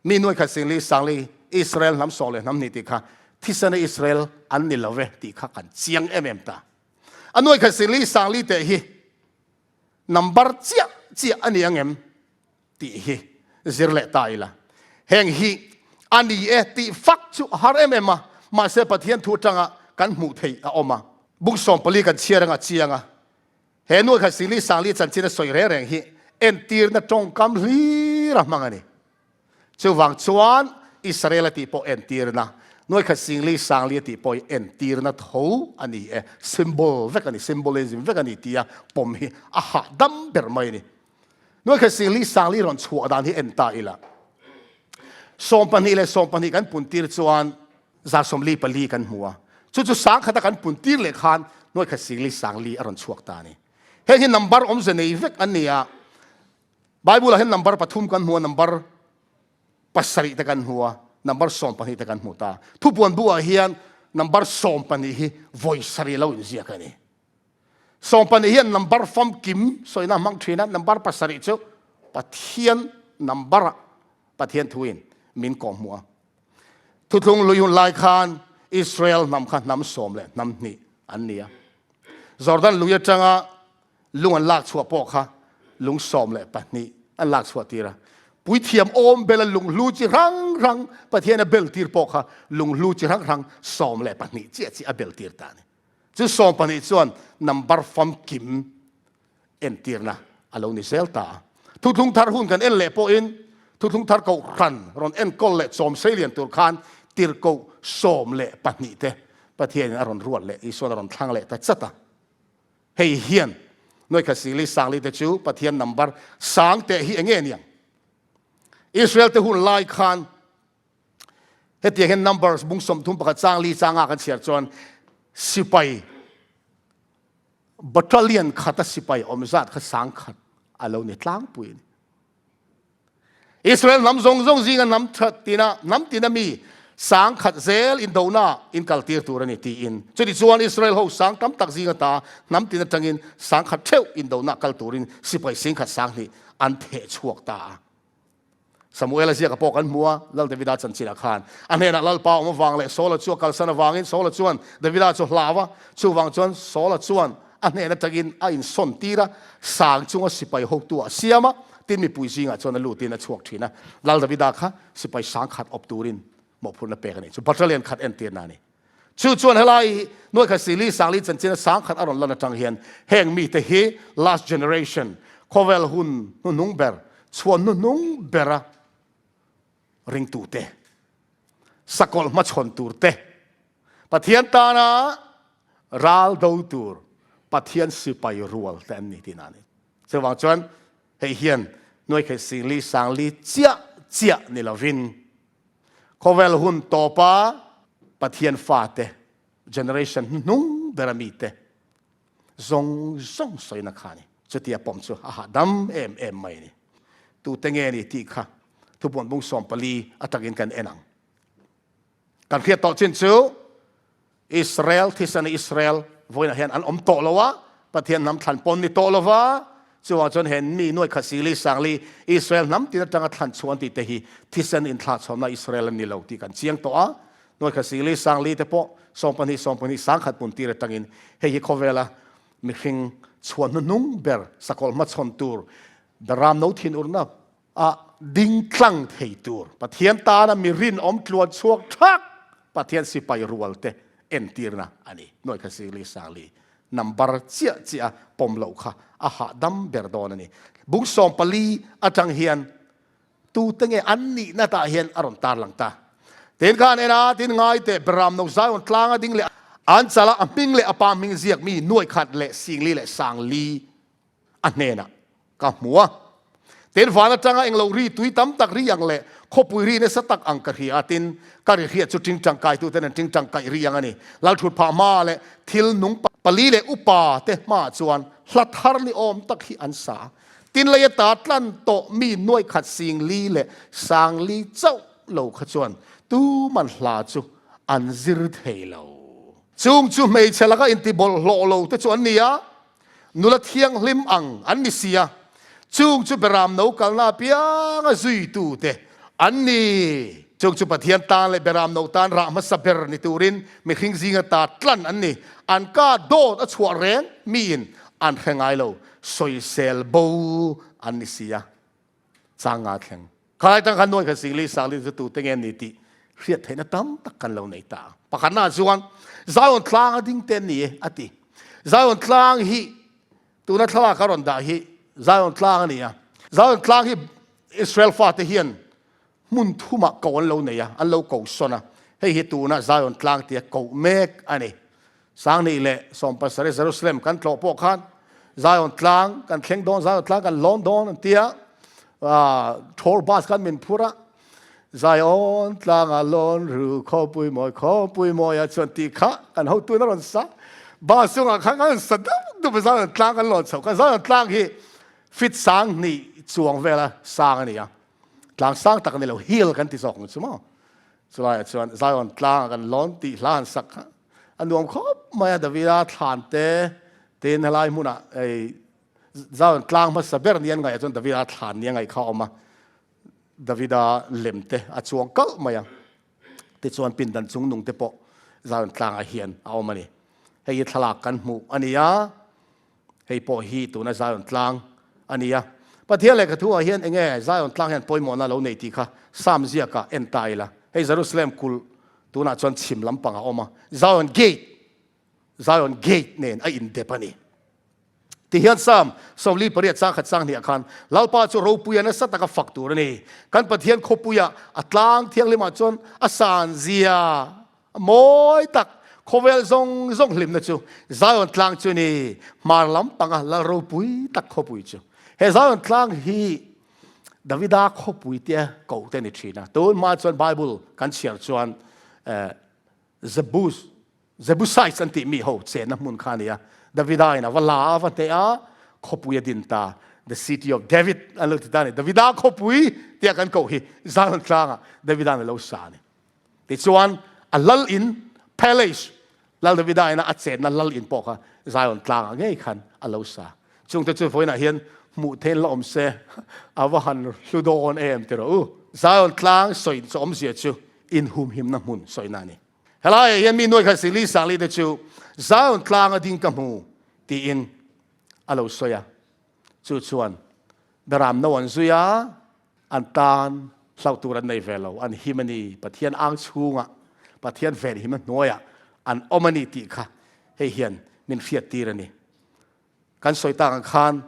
mi nuai khat singli sangli Israel hnam sawh leh hnam hnih tih kha thisena Israel an ni lo ve tih kha kan chiang em em ta. A nuai khat singli sangli teh hi Number chiah chiah a ni ang em tih hi zir leh ta ila. Heng hi a ni e tih fak chu a har em em a. Mahse Pathian thu atanga kan hmuh theih a awm a. Bung 14 kan chhiar anga chiang a. He nuai khat singli sangli chanchin a sawi reng reng hi entirna tawngkam hlir a hmang a ni. Chuvang chuan Israel a tih pawh entirna, nuai khat singli sangli a tih pawh hi entirna tho a ni e, symbol vek a ni, symbolism vek a ni tia pawm hi a hahdam ber mai a ni. Nuai khat singli sangli rawn chhuah dan hi en ta ila. 12 leh 12 kan puntir chuan 144 kan hmu a, chu chu sangkhata kan puntir leh khan nuai khat singli sangli a rawn chhuak ta a ni. Heng hi number awmze nei vek an ni a, Bible ah hian number pathum kan hmu a, number pasarih te kan hmu a, number 12 te kan hmu ta. Thupuan bu ah hian number 12 hi vawi sarih lo inziak a ni. 12 hian number famkim sawina hmang thin a, number pasarih chu Pathian number ah Pathian thuin min kawhhmuh a. Thuthlung lui hun lai khan Israel hnam kha hnam sawm leh hnam hnih an ni a. Jordan lui atanga lung an lak chhuah pawh kha lung 12 an lak chhuah tir a. Puithiam awm bela lunghlu chi hrang hrang Pathian a bel tir pawh kha lunghlu chi hrang hrang 12 chiah chiah a bel tir ta a ni. Chu 12 chuan number famkim entirna a lo ni zel ta a. Thuthlung thar hun kan en leh pawhin Thuthlung thar kohhran rawn enkawl leh chawm sei lian tur khan tirhkoh 12 te Pathianin a rawn ruat leh Isuan a rawn thlang leh ta chat a. Hei hian nuaikhat singli sangli te chu Pathian number sang teh hi enge niang? Israel te hun lai khan hetiang hian numbers bung 31 chang li changa kan chhiar chuan sipai battalion khata sipai awm zat kha sang khat a lo ni tlangpui a ni. Israel hnam zawng zawng zinga hnam that tina hnam tina mi sang khat zel indona in kal tir tur a ni tiin. Chuti chuan Israel ho sang tam tak zinga ta hnam tin atangin sang khat theuh indona kal turin sipai sing khat sang hnih an theh chhuak ta a. Samuela ziaka pawh kan hmu a, Lal Davida chanchinah khan a hnenah Lalpa awm avang leh Saula chu a kalsan avangin Saula chuan Davida chu hlau a, chuvang chuan Saula chuan a hnen atangin a insawn tir a, sang chunga sipai hotu a siam a, tin mipui zingah chuan a lutin a chhuak thin a. Lal Davida kha sipai sang khat awp turin mawhphurhna pek a ni. Chu battalion khat entirna a ni. Chu chuan helai nuai khat sili sangli chanchina sang khat a rawn lan atang hian heng mite hi last generation khawvel hun hnuhnung ber chhuan hnuhnung bera ringtute sakawlh hmachhawn turte Pathian tana ral do tur Pathian sipai rual te an ni tihna a ni. Chuvang chuan hei hian nuai khat singli sangli chiah chiah ni lovin Khawvel hun tawpa Pathian fate generation hnuhnung bera mite zawng zawng sawina kha a ni. Chutia pawm chu a hahdam em em mai a ni. Tute nge ni tih kha thupuan bung 14 atangin kan en ang. Kan hriat tawh chin chu Israel thisana Israel vawiinah hian an awm tawh lo a, Pathian hnam thlan pawn ni tawh lo va, chuvang chuan he mi nuai khat sili sangli Israel hnam tin atanga thlan chhuah an tih te hi thisen inthlahchhawnna Israel an ni lo tih kan chiang tawh a, nuai khat sili sangli te pawh 12 12 sangkhat hmun tir atangin hei hi khawvela mihring chhuah hnuhnung ber sakawlh hmachhawn tur Beram no thin urna A ding tlang thei tur Pathian tana mi rinawm tluan chhuak thak Pathian sipai rual te entirna a ni. Nuai kha Singli Sangli number chiah chiah a pawm loh kha a hahdam ber dawn a ni. Bung 14 atang hian tute nge an nihna tah hian a rawn tarlang ta. Tin khan en a, tin ngai teh Beram no Zion tlanga ding leh an chala a hming leh a pa hming ziak mi nuai khat leh Singli leh Sangli a hnenah ka hmu a. Tin, van atanga englo ri tui tam tak ri ang leh khawpui ri nasa tak ang ka hria a, tin, ka ri hriat chu tingtang kaituten an tingtang kaih ri ang a ni. Lalthut phah hma leh thil nung pali leh upa te hmaah chuan hla thar ni awm tak hi an sa a. Tin, lei ata tlan tawh mi nuai khat singli leh sangli chauh lo kha chuan tuman hla chu an zir thei lo. Chung chu hmeichhe laka intibawlhhlawh lo te chu an ni a, Nula thianghlim ang an ni sia, chung chu Beram no kalna apianga zuitute an ni. Chung chu Pathian tan leh Beram no tan rah hmasa ber ni turin mihring zinga ta tlan an ni. An ka dawt a chhuah reng miin an hre ngai lo, sawisel bo an ni sia. Chang nga thleng. Khalai tang khan nuai kha singli sangli chu tute nge ni tih. Hriat theihna tam tak kan lo nei ta ang. Pakhatnaah chuan Zion tlang a ding te an ni e a ti. Zion tlang hi tuna thlalak a rawn dah hi Zion tlang a ni a. Zion tlang hi Israel fate hian hmun thumah ko an lo nei a, an lo ko sawn a. Hei hi tuna Zion tlang tia koh mek a ni. Sangni leh sawmpasarih Jerusalem kan tlawh pawh khan Zion tlang kan thleng dawn, Zion tlang kan lawn dawn an ti a, tour bus khan min phur a, Zion tlanga lawn ru khawpui mawi khawpui mawi a chuan tih kha kan hotun a rawn sa. Bus chungah khan kan rawn sa dup dup a, Zion tlang kan lawn chhoh khan Zion tlang hi fit sang hnih chuang vela sang a ni a, tlang sang tak a ni lo, hill kan ti zawk ang chu maw. Chulaiah chuan Zion tlangah kan lawn tih hla han sak kha a nuam khawp mai a, Davida thlan te tin helai hmunah ei Zion tlang hmasa ber ni an ngaih ah chuan Davida thlan ni a ngaih kha a awm a, Davida lem te a chuang kalh mai a, tichuan pindan chung nung te pawh Zion tlangah hian a awm a ni. Hei hi thlalak kan hmuh a ni a. Hei pawh hi tuna Zion tlang a ni a. Pathian lehkha thu ah hian enge Zion tlang hian pawimawhna lo nei tih kha Psalm ziakah en ta ila. Hei Jerusalem kulh tunah chuan chhim lampang a awm a, Zion Gate, Zion Gate nen a indep a ni. Tihian Psalm 48 chang khat chang hniah khan Lalpa chu ropuia nasa taka fak tur a ni. Kan Pathian khawpuia a tlang thianghlimah chuan a san zia A mawi tak, khawvel zawng zawng hlimna chu Zion tlang chu ni, hmar lam panga lal ropui tak khawpui chu. He Zion tlang hi Davida khawpui tia koh te ni thin a. Tun hma chuan Bible kan chhiar chuan Jebus, Jebusites an tih mi ho chenna hmun kha a ni a. Davida in a va la a, va hneh a, khawpui a din ta. The city of David an lo ti ta a ni. Davida khawpui tia kan koh hi Zion tlangah Davida'n a lo sa a ni. Tichuan, a lal in, palace, Lal Davida ina a chenna lal in pawh kha Zion tlangah ngei khan a lo sa. Chungte chu vawiinah hian hmuh thein la awm se, a va han hlu dawn em ti rawh u. Zion tlang sawi chu awmzia chu inhumhimna hmun sawina a ni. Helaiah hian mi nuai khat Sili Sangli te chu Zion tlanga ding ka hmu tiin a lo sawi a. Chu chuan Beram no an zui a, An tan hlauh tur an nei ve lo, an him a ni, Pathian ang chhungah, Pathian venhimna hnuaiah an awm a ni tih kha hei hian min hriattir a ni. Kan sawi tak ang khan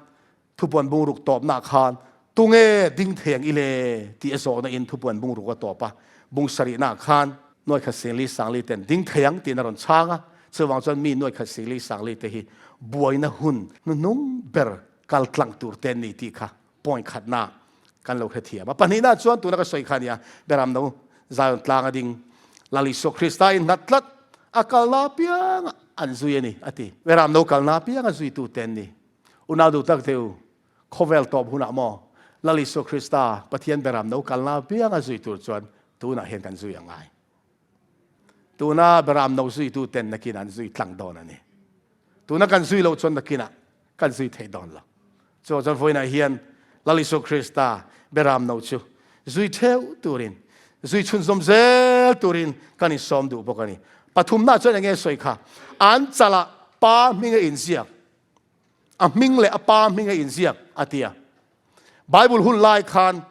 thupuan bungruk tawpnaah khan tunge ding thei ang i le tih a zawhna in thupuan bungruk a tawp a, bung sarihnaah khan nuaikhat singli sangli ten ding thei ang tiin a rawn chhang a, chuvang chuan mi nuaikhat singli sangli te hi buaina hun hnuhnung ber kal tlang tur te an ni tih kha Point khatna kan lo hrethiam a. Pahnihna chuan tuna ka sawi kha nia, Beramno Zion tlang a ding Lal Isua Krista in nghat tlat a kalna apianga an zui a ni a ti. Beramno kalna apianga zuitu te an ni. Unau duh tak te u, khawvel tawp hunah maw Lal Isua Krista Pathian Beramno kalna apianga zui tur chuan tunah hian kan zui a ngai. Tuna Beramno zuitu ten nakin an zui tlang dawn a ni. Tuna kan zui loh chuan nakinah kan zui thei dawn lo. Chu chuan vawiinah hian Lal Isua Krista Beram no chu zui theuh turin, zui chhunzawm zel turin kan insawm duh bawk a ni. Pathumna chuan enge sawi kha? An chalah pa hming a inziak, a hming leh a pa hming a inziak a ti a. Bible hun lai khan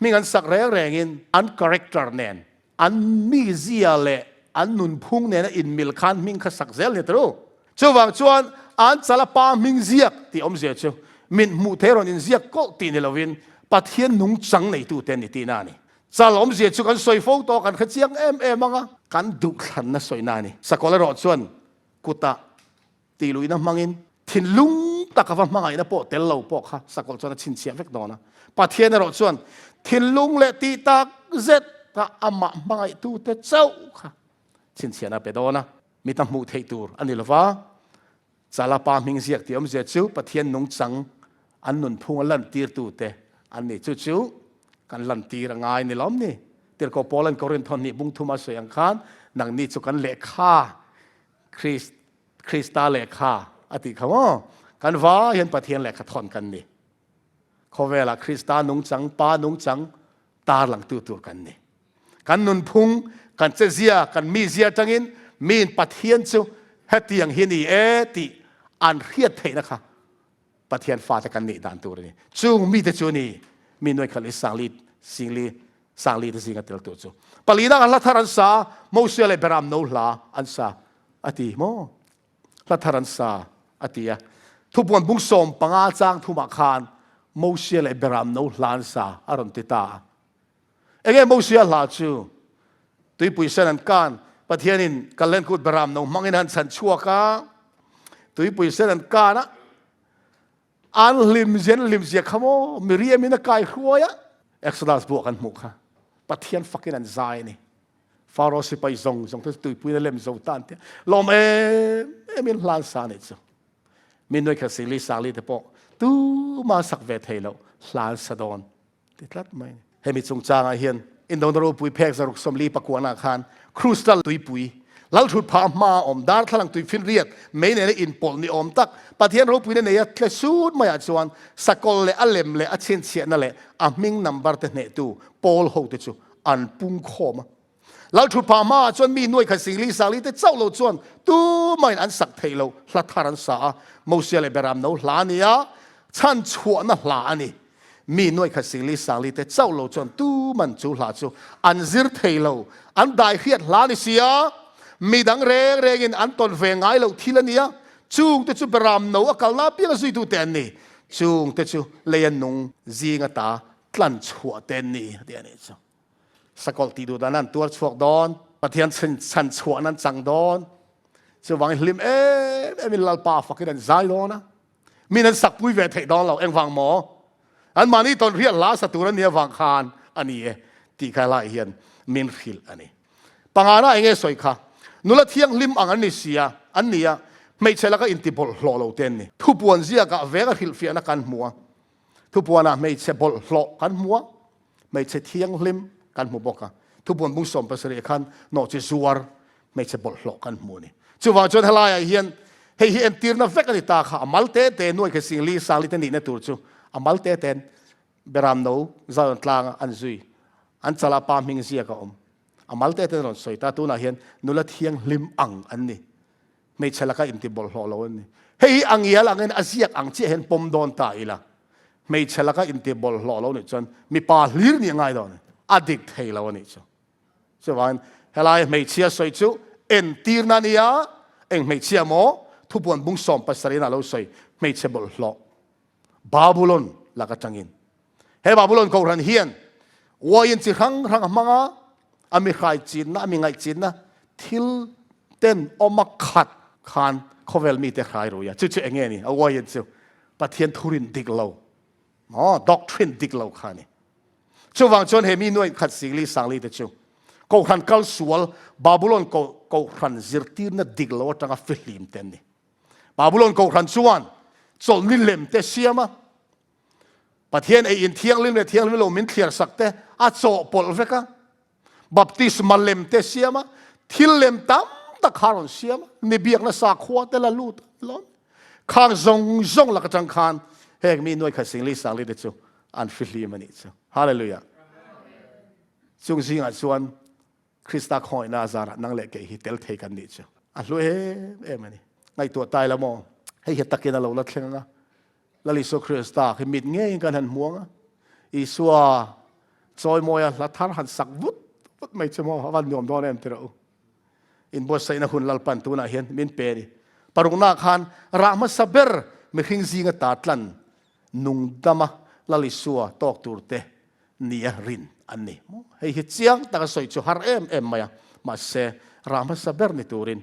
hming an sak reng rengin an character nen An mizia leh an nunphung nena inmil khan hming kha sak zel ni tawh. Chuvang chuan an chala pa hming ziak tih awmzia chu min hmuh thei rawn inziak kawlh tih ni lovin Pathian nungchang neitute an ni tihna a ni. Chal awmzia chu kan sawi fo tawh, kan hre chiang em em ang a. Kan duhthlanna sawina a ni. Sakawlh erawh chuan kutah Tih luihna hmangin thinlung taka va hmangaihna pawh tel lo pawh kha sakawlh chuan a chhinchhiah vek dawn a. Pathian erawh chuan thinlung leh tih tak zet a amah hmangaihtute chauh kha chhinchhiahna a pe dawn a. Mita hmuh theih tur a ni lova, Chala pa hming ziak tih awmzia chu Pathian nungchang an nunphunga lantirtute an ni. Chu chu kan lantir a ngai ni lawm ni. Tirhkoh Paula'n Korinth hnih bung thuma sawi ang khan, Nangni chu kan lehkha Christ, Krista lehkha a tih kha maw? Kan vai hian Pathian lehkha thawn kan ni. Khawvelah Krista nungchang, Pa nungchang tarlangtu tur kan ni. Kan nunphung, kan chezia, kan mizia atangin miin Pathian chu hetiang hi ni e tih an hriat theihna kha Pathian fate kan nih dan tur a ni. Chung mite chu ni mi nuaikhat leh sangli singli. Sangli te zinga tel tur chu. Palina kha hla thar an sa a, Mosia leh Beram no hla an sa a ti maw? Hla thar an sa a ti a. Thupuan bung 15 chang thumah khan Mosia leh Beram no hla an sa a rawn ti ta a. Enge Mosia hla chu? Tuipui sen an kan, Pathianin Kallen kut Beram no hmangin han chhan chhuak a, tuipui sen an kan a, an hlim zia an hlim zia kha maw Miriamin a kai hruai a, Exodus buah kan hmuh kha Pathian fakin an zai a ni. Pharaoh sipai zawng zawng te tuipuiin a lem zo ta an tia. Lawm em emin hlan sa nih chu. Mi nuai khat singli sangli te pawh tuma sak ve thei loh hlan sa dawn. Ti tlat mai. Hemi chungchangah hian Indona ropui phek 649 khan Krustal tuipui, Lalthut phah hmaa awm darthlalang tuifinriat mei nena inpawlh ni awm tak Pathian ropuina neia tle sut maiah chuan sakawlh leh a lem leh a chhinchhiahna leh a hming number te hnehtu pawl hote chu an pungkhawm a. Lalthut phah hmaah chuan mi nuai khat singli sangli te chauh lo chuan tumahin an sak theih loh hla thar an sa a, Mosia leh Beram no hla a ni a, chhanchhuahna hla a ni. Mi nuai khat singli sangli te chauh lo chuan tuman chu hla chu an zir thei lo, an dai hriat hla a ni si a, mi dang reng rengin an tawn ve ngai loh thil a ni a, chung te chu Beram no a kalna apianga zuitute an ni, chung te chu leia nung zinga ta tlan chhuah te an ni, a ti a nih chu. Sakawlh tih duh dan an tuar chhuak dawn, Pathian chhan chhuahna an chang dawn. Chuvangin hlim em emin Lalpa fakin an zai dawn a. Min an sakpui ve theih dawn lo, engvang maw? Anmahni tawn hriat hla sa tur a nih avang khan a ni e tih kha helai hian min hrilh a ni. Pangana eng nge sawi kha? Nula thianghlim ang an ni si a, an ni a, hmeichhe laka intibawlhhlawh lo te an ni. Thupuan ziakah veng a hrilhfiahna kan hmu a, thupuanah hmeichhe bawlhhlawh kan hmu a, Hmeichhe thianghlim kan hmu bawk a, thupuan bung 70 khan nawhchi zuar hmeichhe bawlhhlawh kan hmu a ni. Chuvang chuan helaiah hian hei hi entirna vek a ni ta kha, a mal te te nuai kha singli sangli te nihna tur chu a mal te ten Beram no Zion tlanga an zui an chala pa hming ziak a awm. A mal te ten rawn sawi ta, tunah hian nula thianghlim ang an ni. Hmeichhe laka inti bawlhhlawh lo an ni. Hei hi a ngial angin a ziak ang chiah hian pawm dawn ta ila. Hmeichhe laka inti bawlhhlawh lo nih chuan mipa hlir nih a ngai dawn a ni. A dik thei lo a nih chu. Chuvangin helai hmeichhia sawi chu entirna a ni a, eng hmeichhia maw thupuan bung 70 in a lo sawi hmeichhe bawlhhlawh Babulon laka tangin. He Babulon kohhran hian uaiin chi hrang hrang a hmang a, a mi hrai chinna, a mi ngaih chinna thil ten awm a khat khan khawvel mite hrai rui a. Chu chu eng nge ni? A uaiin chu Pathian thurin dik lo, maw, doctrine dik lo kha a ni. Chuvang chuan he mi nuaih khat singli sangli te chu kohhran kal sual Babulon kohhran zirtirna dik lo atanga fihlim te an ni. Babulon kohhran chuan chawlhni lem te siam a, Pathian ei in thianghlim leh thianghlim lo min thliar sak te a chawhpawlh vek a, baptisma lem te siam a, thil lem tam tak kha a rawn siam a, mi biakna sakhua te la lut a lawm. Khang zawng zawng lak atang khan heng mi nuai khat singli sangli te chu an fihlim a nih chu. Hallelujah. Chung zingah chuan Krista khawngaihna a zarah nang leh kei hi tel thei kan nih chu a hlu em em a ni. Ngaihtuah tai la maw? Hei hi takin a lo la thleng ang a. Lal Isua Krista khi mit ngeiin kan han hmu ang a. Isua chawimawia hla thar han sak vut vut mai chu maw? A van nuam dawn em tirh u. Inbuatsaihna hun Lalpan tunah hian min pe a ni. Paruknaah khan rah hmasa ber mihring zinga ta tlan nungdama Lal Isua tawk turte nia rin an ni. Hei hi chiang taka sawi chu har em em mai a, mahse rah hmasa ber ni turin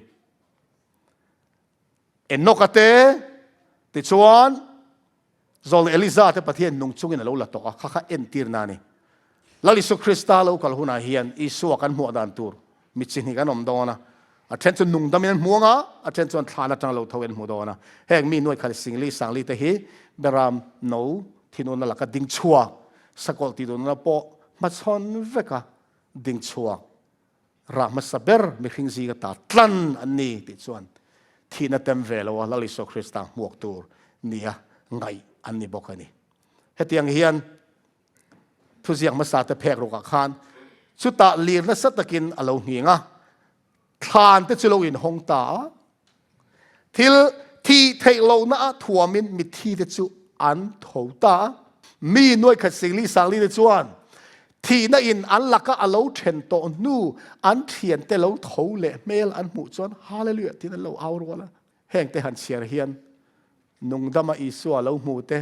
Enoka te tichuan Zawlna Eliza te Pathian nung chungin a lo la tawh a, kha kha entirna a ni. Lal Isu Krista lo kal hunah hian Isua kan hmuah dan tur mi chi hnih kan awm dawn a, a then chu nungdamin an hmu ang a, a then chuan thlan atanga lo tho in an hmu dawn a. Heng mi nuai khat singli sangli te hi Beram no thinurna laka ding chhuak, sakawlh tih duhna pawh hmachhawn veka ding chhuak, rah hmasa ber mihring zinga ta tlan an ni tih chuan thihna tem ve lo a Lal Isua Krista hmuak tur nia ngaih an ni bawk a ni. Hetiang hian Thuziak hmasa te phek rukah khan chutah lir nasa takin a lo nghing a, thlan te chu lo inhawng ta a. Thil thih theih lohna a thuamin mitthi te chu an tho ta a. Mi nuaikhat singli sangli te chuan. Thihna in an laka a lo then tawh hnu an thiante lo tho leh hmel an hmuh chuan Hallelujah tiin an lo au rual a. Hengte han chhiar hian nungdama Isua lo hmu te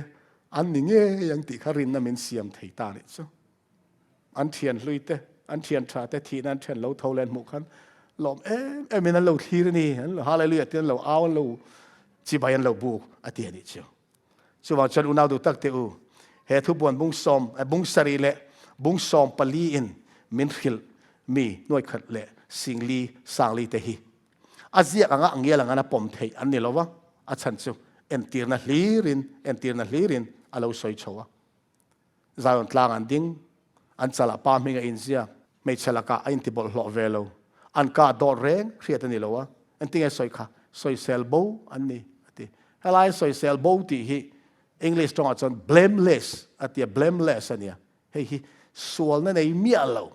an ni ngei ang tih kha rinna min siam thei ta nih chu. An thian hlui te, an thian tha te thihna an thian lo tho leh an hmuh khan lawm em em in an lo thlir a ni. An lo Hallelujah tiin an lo au, an lo chibai an lo buk a ti a nih chu. Chuvang chuan unau duh tak te u, he thubuan bung sawm, bung sarih leh bung 14 in min hrilh mi nuaikhat leh singli sangli te hi a ziak anga a ngial anga na pawm theih an ni lo va, a chhan chu entirna hlirin entirna hlirin a lo sawi chho a. Zion tlang an ding, an chalah pa hming a inziak, hmeichhe lakah a intibawlhhlawh ve lo, an kah dawt reng hriat a ni lo a, engtinge sawi kha sawisel bo an ni a ti. Helai sawisel bo tih hi English tawngah chuan blameless a ti a, blameless a nia, hei hi sualna nei miah lo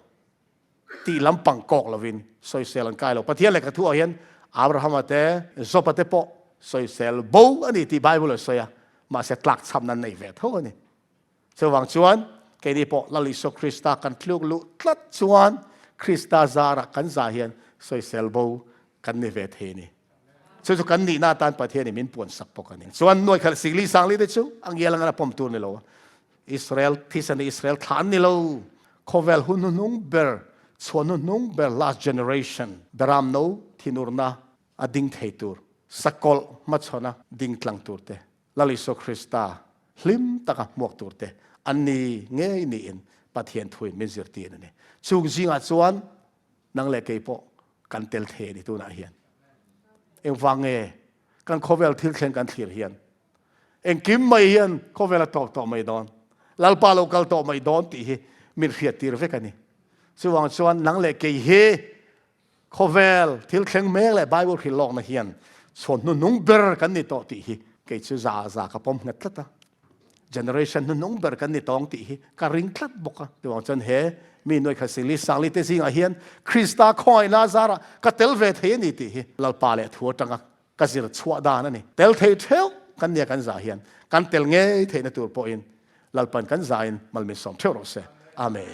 tih lampang kawk lovin sawisel an kai lo. Pathian lehkha thuah hian Abrahama te, Joba te pawh sawisel bo a ni tih Bible a sawi a, mahse tlakchhamna an nei ve tho a ni. Chuvang chuan keini pawh Lal Isua Krista kan tluk luh tlat chuan Krista zarah kan zah hian sawisel bo kan ni ve thei a ni. Chu chu kan nihna atan Pathianin min puansak bawk a ni. Chuan nuai khalh sikli sangli te chu a ngial anga pawm tur ni lo a. Israel thisen Israel thla an ni lo. Khawvel hun hnuhnung ber, chhuan hnuhnung ber last generation beram no thinurna a ding thei tur, sakawlh hmachhawna ding tlang tur te, Lal Isua Krista hlim taka hmuak tur te an ni ngei niin Pathian thuin min zirtir a ni. Chung zingah chuan nang leh kei pawh kan tel thei a ni tunah hian. Engvang nge kan khawvel thil thleng kan thlir hian engkim mai hian khawvel a tawp tawh mai dawn, Lalpa lo kal tawh mai dawn tih hi min hriattir vek a ni. Chuvang chuan nang leh kei hi Khawvel thil thleng mek leh Bible hrilh lawkna hian chhuan hnuhnung ber kan ni tawh tih hi kei chu za za ka pawm nghet tlat a. Generation hnuhnung ber kan ni tawng tih hi ka ring tlat bawk a. Chuvang chuan he mi nuai khat singli sangli te zingah hian Krista khawngaihna zarah ka tel ve thei a ni tih hi Lalpa leh thu atanga ka zir chhuah dan a ni. Tel thei theuh kan nia kan zah hian kan tel ngei theihna tur pawhin Lalpan kan zahin mal min sawm theuh rawh se. Amen.